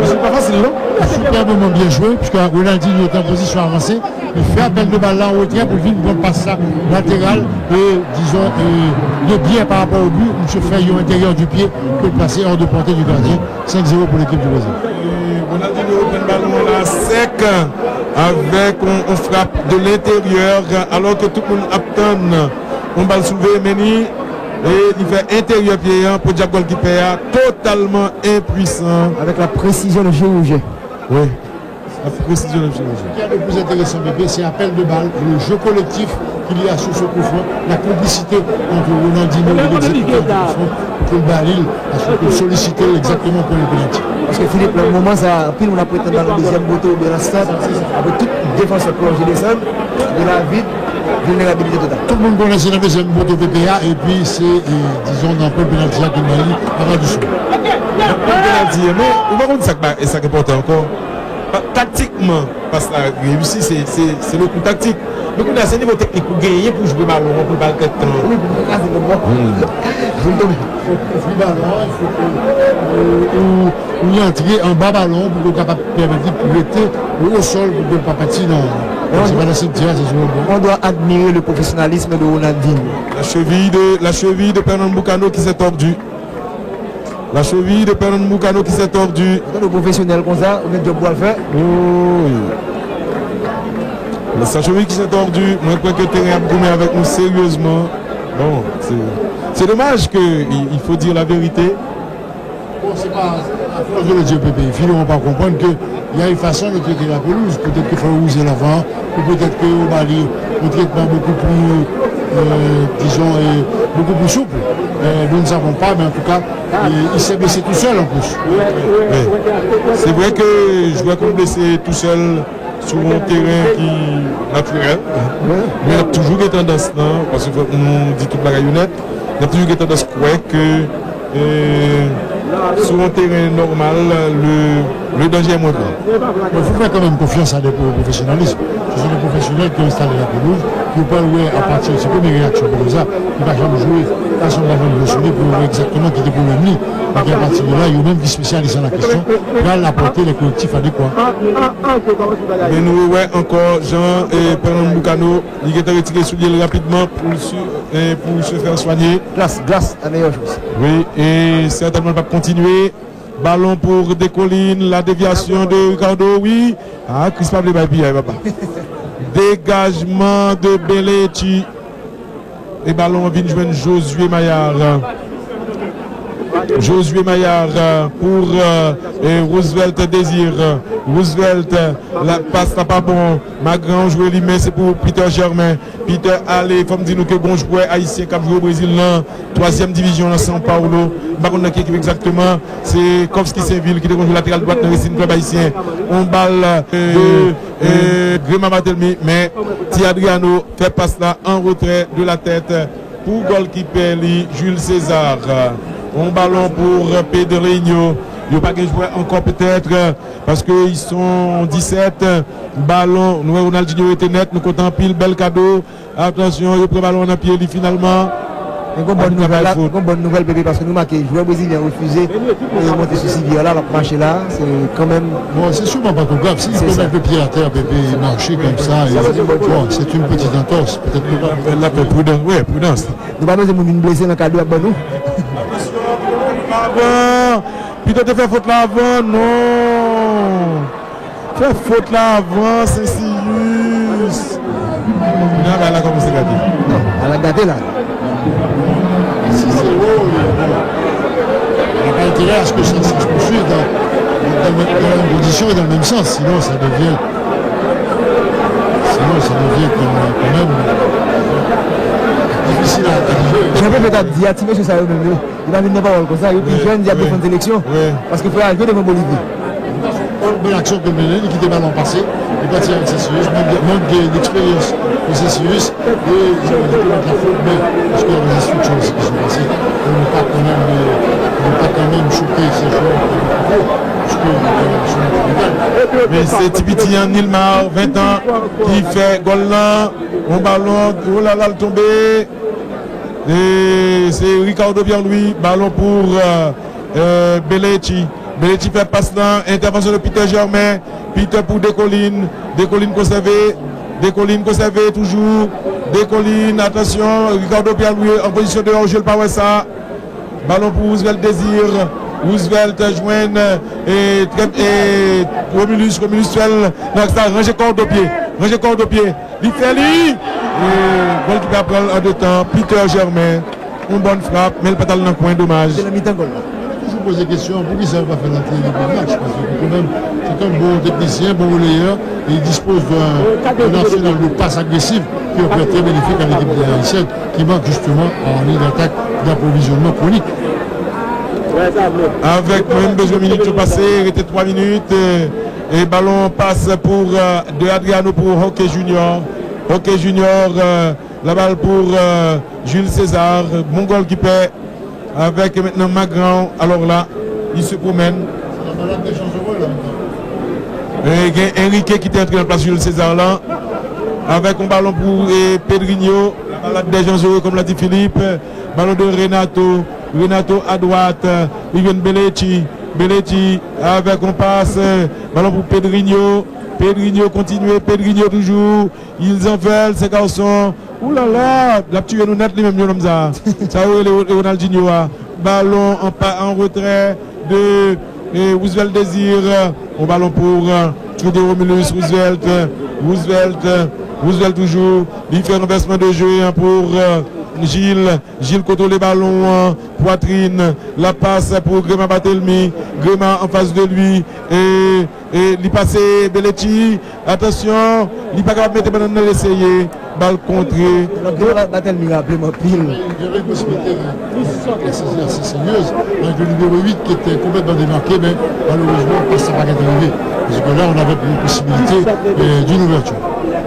Se pa fasil non. Superbement bien joué, puisque Ronaldinho est en position avancée. Li fè apèl de bal la an retrè pou l vin pran pas la latéral et disons euh, de bien par rapport au but. Monsieur fait un intérieur du pied que placé hors de portée du gardien. Cinq zéro pour l'équipe du Brésil. Ronaldinho reprann balon an la sèk avèk yon, yon frap de l'intérieur alors que tout moun ap tann yon bal soulve men li e li fè enteryè pye an pou djab gòlkipè a totalman enpwisan. Avec la précision de chirurgien. Wi. La précision de chirurgien. Ce qui est le plus intéressant, Pépé, c'est l'appel de balle, le jeu collectif qu'il y a sur ce coup franc, la complicité entre Ronaldinho et l'exécuteur du coup franc, pour que le Balil, parce que solliciter exactement pour le penalty. Paske Filip, nan moman sa, anpil moun ap pretann nan dezyèm poto oubyen nan sant, apre tout defansè plonje desann, de la vid, vilnerabilite total. Tout moun konnen se nan dezyèm poto P P a, epi se, e, dizon, nan pwen penalti a ki bay li avan di sou. Nan pwen penalti a, men ou pa konn sa k ba- e sa k enpòtan ankò. Pa- Taktikman, pas la reyisi, se, se, se le kou taktik. Men kounye a, se nivo teknik ou genyen pou jwe balon an, pou l pa al kèk tan. Wi, pou l pa kaze kòb mwen. Pou l tonbe. Pou l pran balon an, il faut que, euh, ou, ou rantre anba balon pou w kapab pèmèt li pou rete o sol pou l pa pati nan. Se pa nan senti a, se sou rebon. On doit admirer le professionnalisme de Ronaldinho. La cheville de, la cheville de Pernambucano qui s'est tordue. La cheville de Pernambucano qui s'est tordue. Antanke pwofesyonèl konsa, ou gen djòb pou al fè. Wi. La cheville qui s'est tordue, mwen kwè ke teren ap goumen avèk nou seryezman. Bon, c'est, c'est dommage que il, il faut dire la vérité. Bon, c'est pas à force de le dire, Pépé. Finiront par comprendre que il y a une façon de traiter la pelouse. Peut-être qu'il faut rouser l'avant, ou peut-être que au Mali, un traitement beaucoup plus, euh, disons, euh, beaucoup plus souple. Euh, nous ne savons pas, mais en tout cas, il, il s'est blessé tout seul en plus. Wi. Se vre ke jwè konn blese tousèl sou yon teren ki natirèl, men n ap toujou gen tandans lan, paske fòk nou di tout bagay yo nèt, n ap toujou gen tandans kwè ke, e, sou yon teren nòmal, le, le danje est moins grand. Bon, il faut faire quand même confiance à des pro- professionnalistes. Ce sont des professionnels qui ont installé la pelouse. Yo pral wè apati de se premye reyaksyon pou konsa. Li pa janm jwe, pa janm, pa janm jwe sou li pou yo wè egzakteman ki te pwoblèm li. Epi apati de la, yo menm ki espesyalis an la kesyon, pral apòte lè kolektif adekwa. Men nou wè ankò jan e Pernambucano, li gentan retire soulye l rapidman pou l su- e pou se fè swanye. Glas, glas, la meyè choz. Wi, e sètènman l p ap kontinye. Ballon pour Descollines, la déviation de Ricardo, wi. Ah, Chris pa vle bay piyay, papa. Dégagement de Belechi. E balon an vin jwenn Josué Maillard. Josué Maillard pour euh, e Roosevelt Désir. Roosevelt, la pas la pa bon. Magran jwe li, men se pou Peter Germain. Peter ale, fò m di nou ke gon jwè ayisyen k ap jwe o Brezil nan twazyèm divizyon nan São Paulo. M pa konn nan ki ekip egzakteman. Se Covski Saint-Ville ki te konn jwe lateral dwat nan Racing Club Ayisyen. On bal de e, Grima Barthelemy, men Ti Adriano fè pas la an retrè de la tèt pou gòlkipè li, Jules César. On balon pou Pedrinho. Yo pa gen jwè ankò petèt, paske ils sont dix-sept. Balon, nou wè Ronaldinho rete nèt, nou kontan anpil, bèl kado. Atansyon, yo pran balon nan pye li finalman. Men gon bòn nouvèl la, gon bòn nouvèl, Pepe, paske nou make jwè brezilyen refize, e, monte sou sivyè la, l ap mache la, se kanmenm. Bon, c'est sûrement pas trop grave. S'il peut mettre le pied à terre, Pepe, et marcher comme ça, et, bon, c'est une petite entorse, peut-être que. L ap fè pridans, wi, pridans. Nou pa bezwen moun vin blese nan kad yo ap ban nou. Avan, Pito te fè fot la avan, non. Fè fot la avan, Sensiyis. Kounye a bagay la kòmanse gate. Non, bagay la gate la. Si se wo, il n'y a pas intérêt à ce que ça, ça se poursuive dans, dans, dans la même condition et dans le même sens. Sinon, ça devient, sinon, ça devient quand, quand même difficile à, à gérer. Jan Pepe t ap di a, ti mesye sa yo menm yo, li pa vin nan pawòl konsa, yo pi jèn, y ap defann seleksyon. Paske frè a jwe devan Bolivi. Yon bèl aksyon ke l mennen, li kite balon pase, li pati avèk Sensiyis, mank, mank de, d'expérience de Sensiyis, et il aurait dû commettre la faute, mais parce qu'il y a des instructions aussi qui sont passées, pour ne pas quand même, euh, ne pas quand même choquer ces joueurs comme il faut, parce que, euh, c'est normal. Men se ti piti an Nilmar, ven tan, ki fè gòl lan. Yon balon, oh là là, l tonbe. E se Ricardo Pierre-Louis, balon pou, euh, euh, Belechi. Belechi fè pas lan, entèvansyon de Peter Germain. Peter pou Decolin. Decolin konsève. Decolin konsève toujou. Decolin, atansyon, Ricardo Pierre-Louis an pozisyon deyò, jwe l pa wè sa. Balon pou Roosevelt Désir. Roosevelt jwenn, e, Trè-, e, Romulus, Romulus fè l nan sa, ranje kò w do pye. Ranje kò w do pye. Li fè li! E, gòlkipè a pran l an de tan. Peter Germain, yon bòn frap, men l pa t al nan kwen, domaj. Se nan mitan gòl la. Mwen toujou poze kesyon, poukisa yo pa fè l antre depi match? Paske kanmenm, se yon bon teknisyen, bon relayè, e li dispoze d'un, d'un arsenal de passes agressives qui peuvent être très bénéfiques à l'équipe haïtienne, qui manque justement en ligne d'attaque d'approvisionnement chronique. Avèk mwen, m bezwen minit yo pase, rete twa minit, e, e balon pas pou, e, de Adriano pou Roque Junior. Roque Junior, e, la balle pour, e, Jules César, bon gòlkipè, avèk mentnan Magran, alò la, li se pwomèn. E gen Enrique ki te antre nan plas Jules César la, avèk yon balon pou, e, Pedrinho, la balade de Jean Zoré, comme l'a dit Philippe, balon de Renato, Renato à droite, li jwenn Belechi, Belechi avèk yon pas, balon pou Pedrinho, Pedrinho kontinye, Pedrinho toujou, ils en veulent, ces garçons, oulala, l ap tiye nou nèt li menm, yo, nonm sa. Sa yo rele Ronaldinho a. Balon an pa, an retrè de, e, Roosevelt Désir. Yon balon pou, e, Trudeau Romulus, Roosevelt, Roosevelt, Roosevelt toujou. Li fè ranvèsman de je pou, e, Gilles. Gilles kontwole balon an, pwatrin, la pas pou Grema Barthelmy. Grema an fas de li. E, e li pase Belechi. Atansyon, li pa kapab mete bannann nan, l eseye. Bal kontre. Alò, Grema Barthelmy raple m anpil. Il y avait une possibilité, euh, assez, assez sérieuse avec le numéro huit qui était complètement démarqué, mais malheureusement, pas sa pa gen rive. Parce que là, on avait une possibilité, euh, d'une ouverture.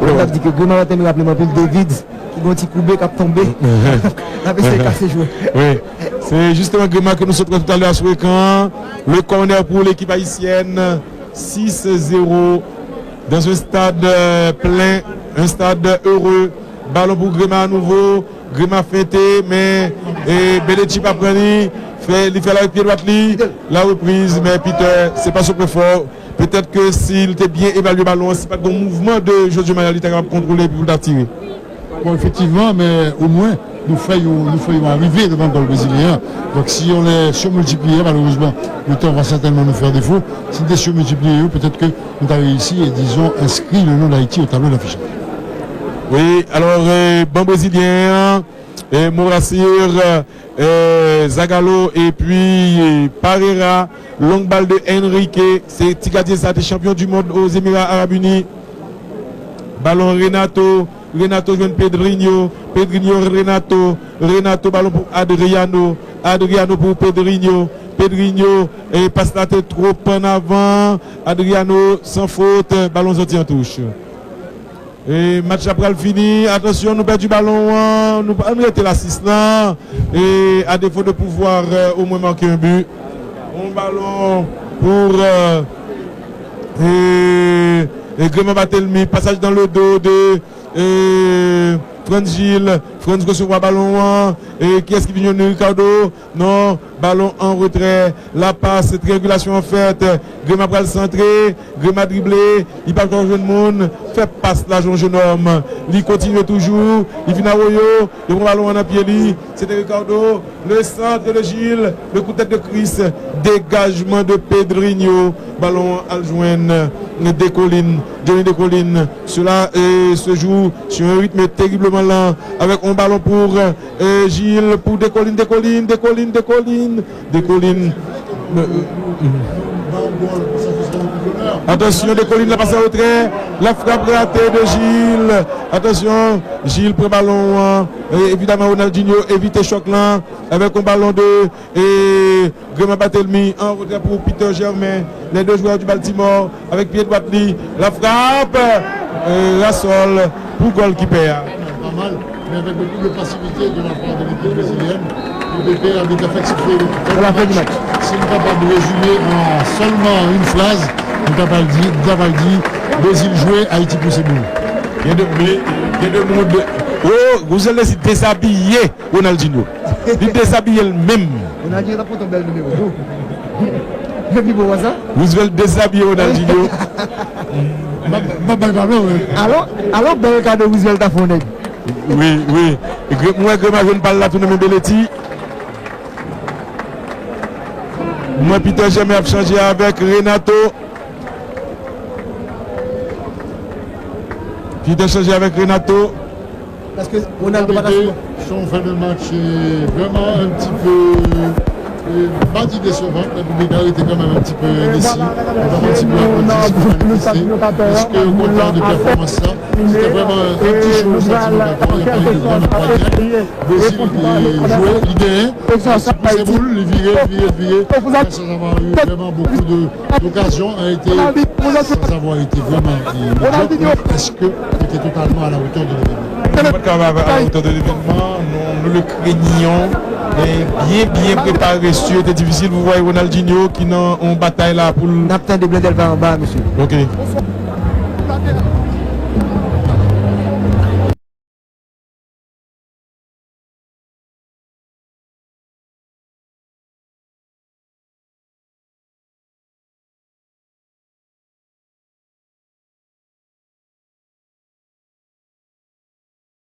Mwen t ap di ke Grema Barthelmy raple m anpil David, ki gen yon ti koube k ap tonbe. L ap eseye kase jwè. Wi. Se jisteman Grema ke nou sot wè toutalè a sou ekran an. Le corner pour l'équipe haïtienne. Six zéro dans un stade, euh, plein, un stade heureux. Balon pou Grema anouvo. Grema fente, men, e, Belechi pa pran li. Fè, li fè l avèk pye dwat li. La reprise, men Peter, se pa son pwen fò. Petèt ke si l te byen evalye balon an, si pa t gen yon mouvman de Josué Maria, li ta kapab kontwole epi pou l ta tire. Bon, effectivement, mais au moins, nous faisons, nous faisons arriver devant le goal brésilien. Donc, si on les surmultipliait, malheureusement, le temps va certainement nous faire défaut. Si nous les surmultiplions, peut-être que nous avons réussi et, disons, inscrit le nom d'Haïti au tableau d'affichage. Wi, alò, e, ban brezilyen an, e, Morassir, e, Zagallo, epi, e, Parreira, long bal de Enrique, se ti gadyen sa te chanpyon du monde aux Émirats Arabes Unis. Balon Renato, Renato jwenn Pedrinho, Pedrinho, Renato, Renato, balon pou Adriano, Adriano pou Pedrinho, Pedrinho, e pas la te twòp an avan, Adriano, san fot, balon sòti an touch. E match la pral fini, atansyon, nou pèdi balon an, nou pa, nou rete la sis lan, e a defo de pouvwa, e, omwen make yon bi. Yon balon pou, e, e, e Grema Barthelmy, pasaj dans le dos de, e, Frantz Gilles, Frantz resevwa balon an. E kiyès ki vin jwenn li? Ricardo. Non, balon an retrè. La pas, triyangilasyon an fèt. Grema pral santre. Grema drible. Li pa ka jwenn moun. Fè pas la, jwenn jenòm. Li kontinye toujou. Li vin awoyo. Li pran balon an nan pye li. Se te Ricardo. Le centre de Gilles, le coup de tête de Chris, dégagement de Pedrinho, ballon al jwenn Decolin, Johnny Decolin. Cela euh, se joue sur un rythme terriblement lent, avec un ballon pour euh, Gilles, pour Decolin, Decolin, Decolin, Decolin, Decolin. Attention, Decolin la passe en retrait, la frappe ratée de Gilles. Attention, Gilles prend ballon. Évidemment, Ronaldinho évite choc là avec un ballon de et Grema Batelmi en retrait pour Peter Germain. Les deux joueurs du Baltimore avec pied droit li. La frappe. Euh, Rasol pour goalkeeper. Pas mal, mais avec beaucoup de passivité de la part de l'équipe brésilienne. Le P P a bien fait siffler le match. Si nous sommes capables de résumer en seulement une phrase, nous sommes capables de dire, nous sommes capables de dire Brésil jouer, Haïti pour ses boules. Gen de, gen de moun. Oh, Roussel Desi dezabiye Ronaldinho. Li dezabiye l menm. Ronaldinho t ap pote yon bèl nimewo tou. Epi bon sa. Roosevelt dezabiye Ronaldinho. M ap bay balon, wi. Alò, alò bèl kado Roosevelt ta fè yon nèg. Wi, wi. Mwen Grema jwenn bal la tou nan men Belletti. Mwen Peter Germain ap chanje avèk Renato. Peter chanje avèk Renato. Paske Ronaldo pa ta sou. Son fen de match vrèman un petit peu euh, pa di desevan, men pou Bigari te kanmenm un petit peu desi. Mwen pa konn si pou aprann di, si pou manifeste. Èske ou kontan de pèfòmans sa? Se te vrèman un petit show, santiman dakò, y a pas eu de grand incroyable. Brezil ki jwe, li genyen, li pouse boul, li vire, li vire, li vire. Sans avoir eu vraiment beaucoup de d'occasion a été, sans avoir été vraiment médiocre, mais est-ce que c'était totalement à la hauteur de l'événement? Nou pa t kapab à la hauteur de l'événement, nous, nous le craignions, mais bien, bien préparé, si c'était difficile, vous voyez Ronaldinho qui nan yon batay la pou l. N ap tande Blendel pa anba, mesye. Ok.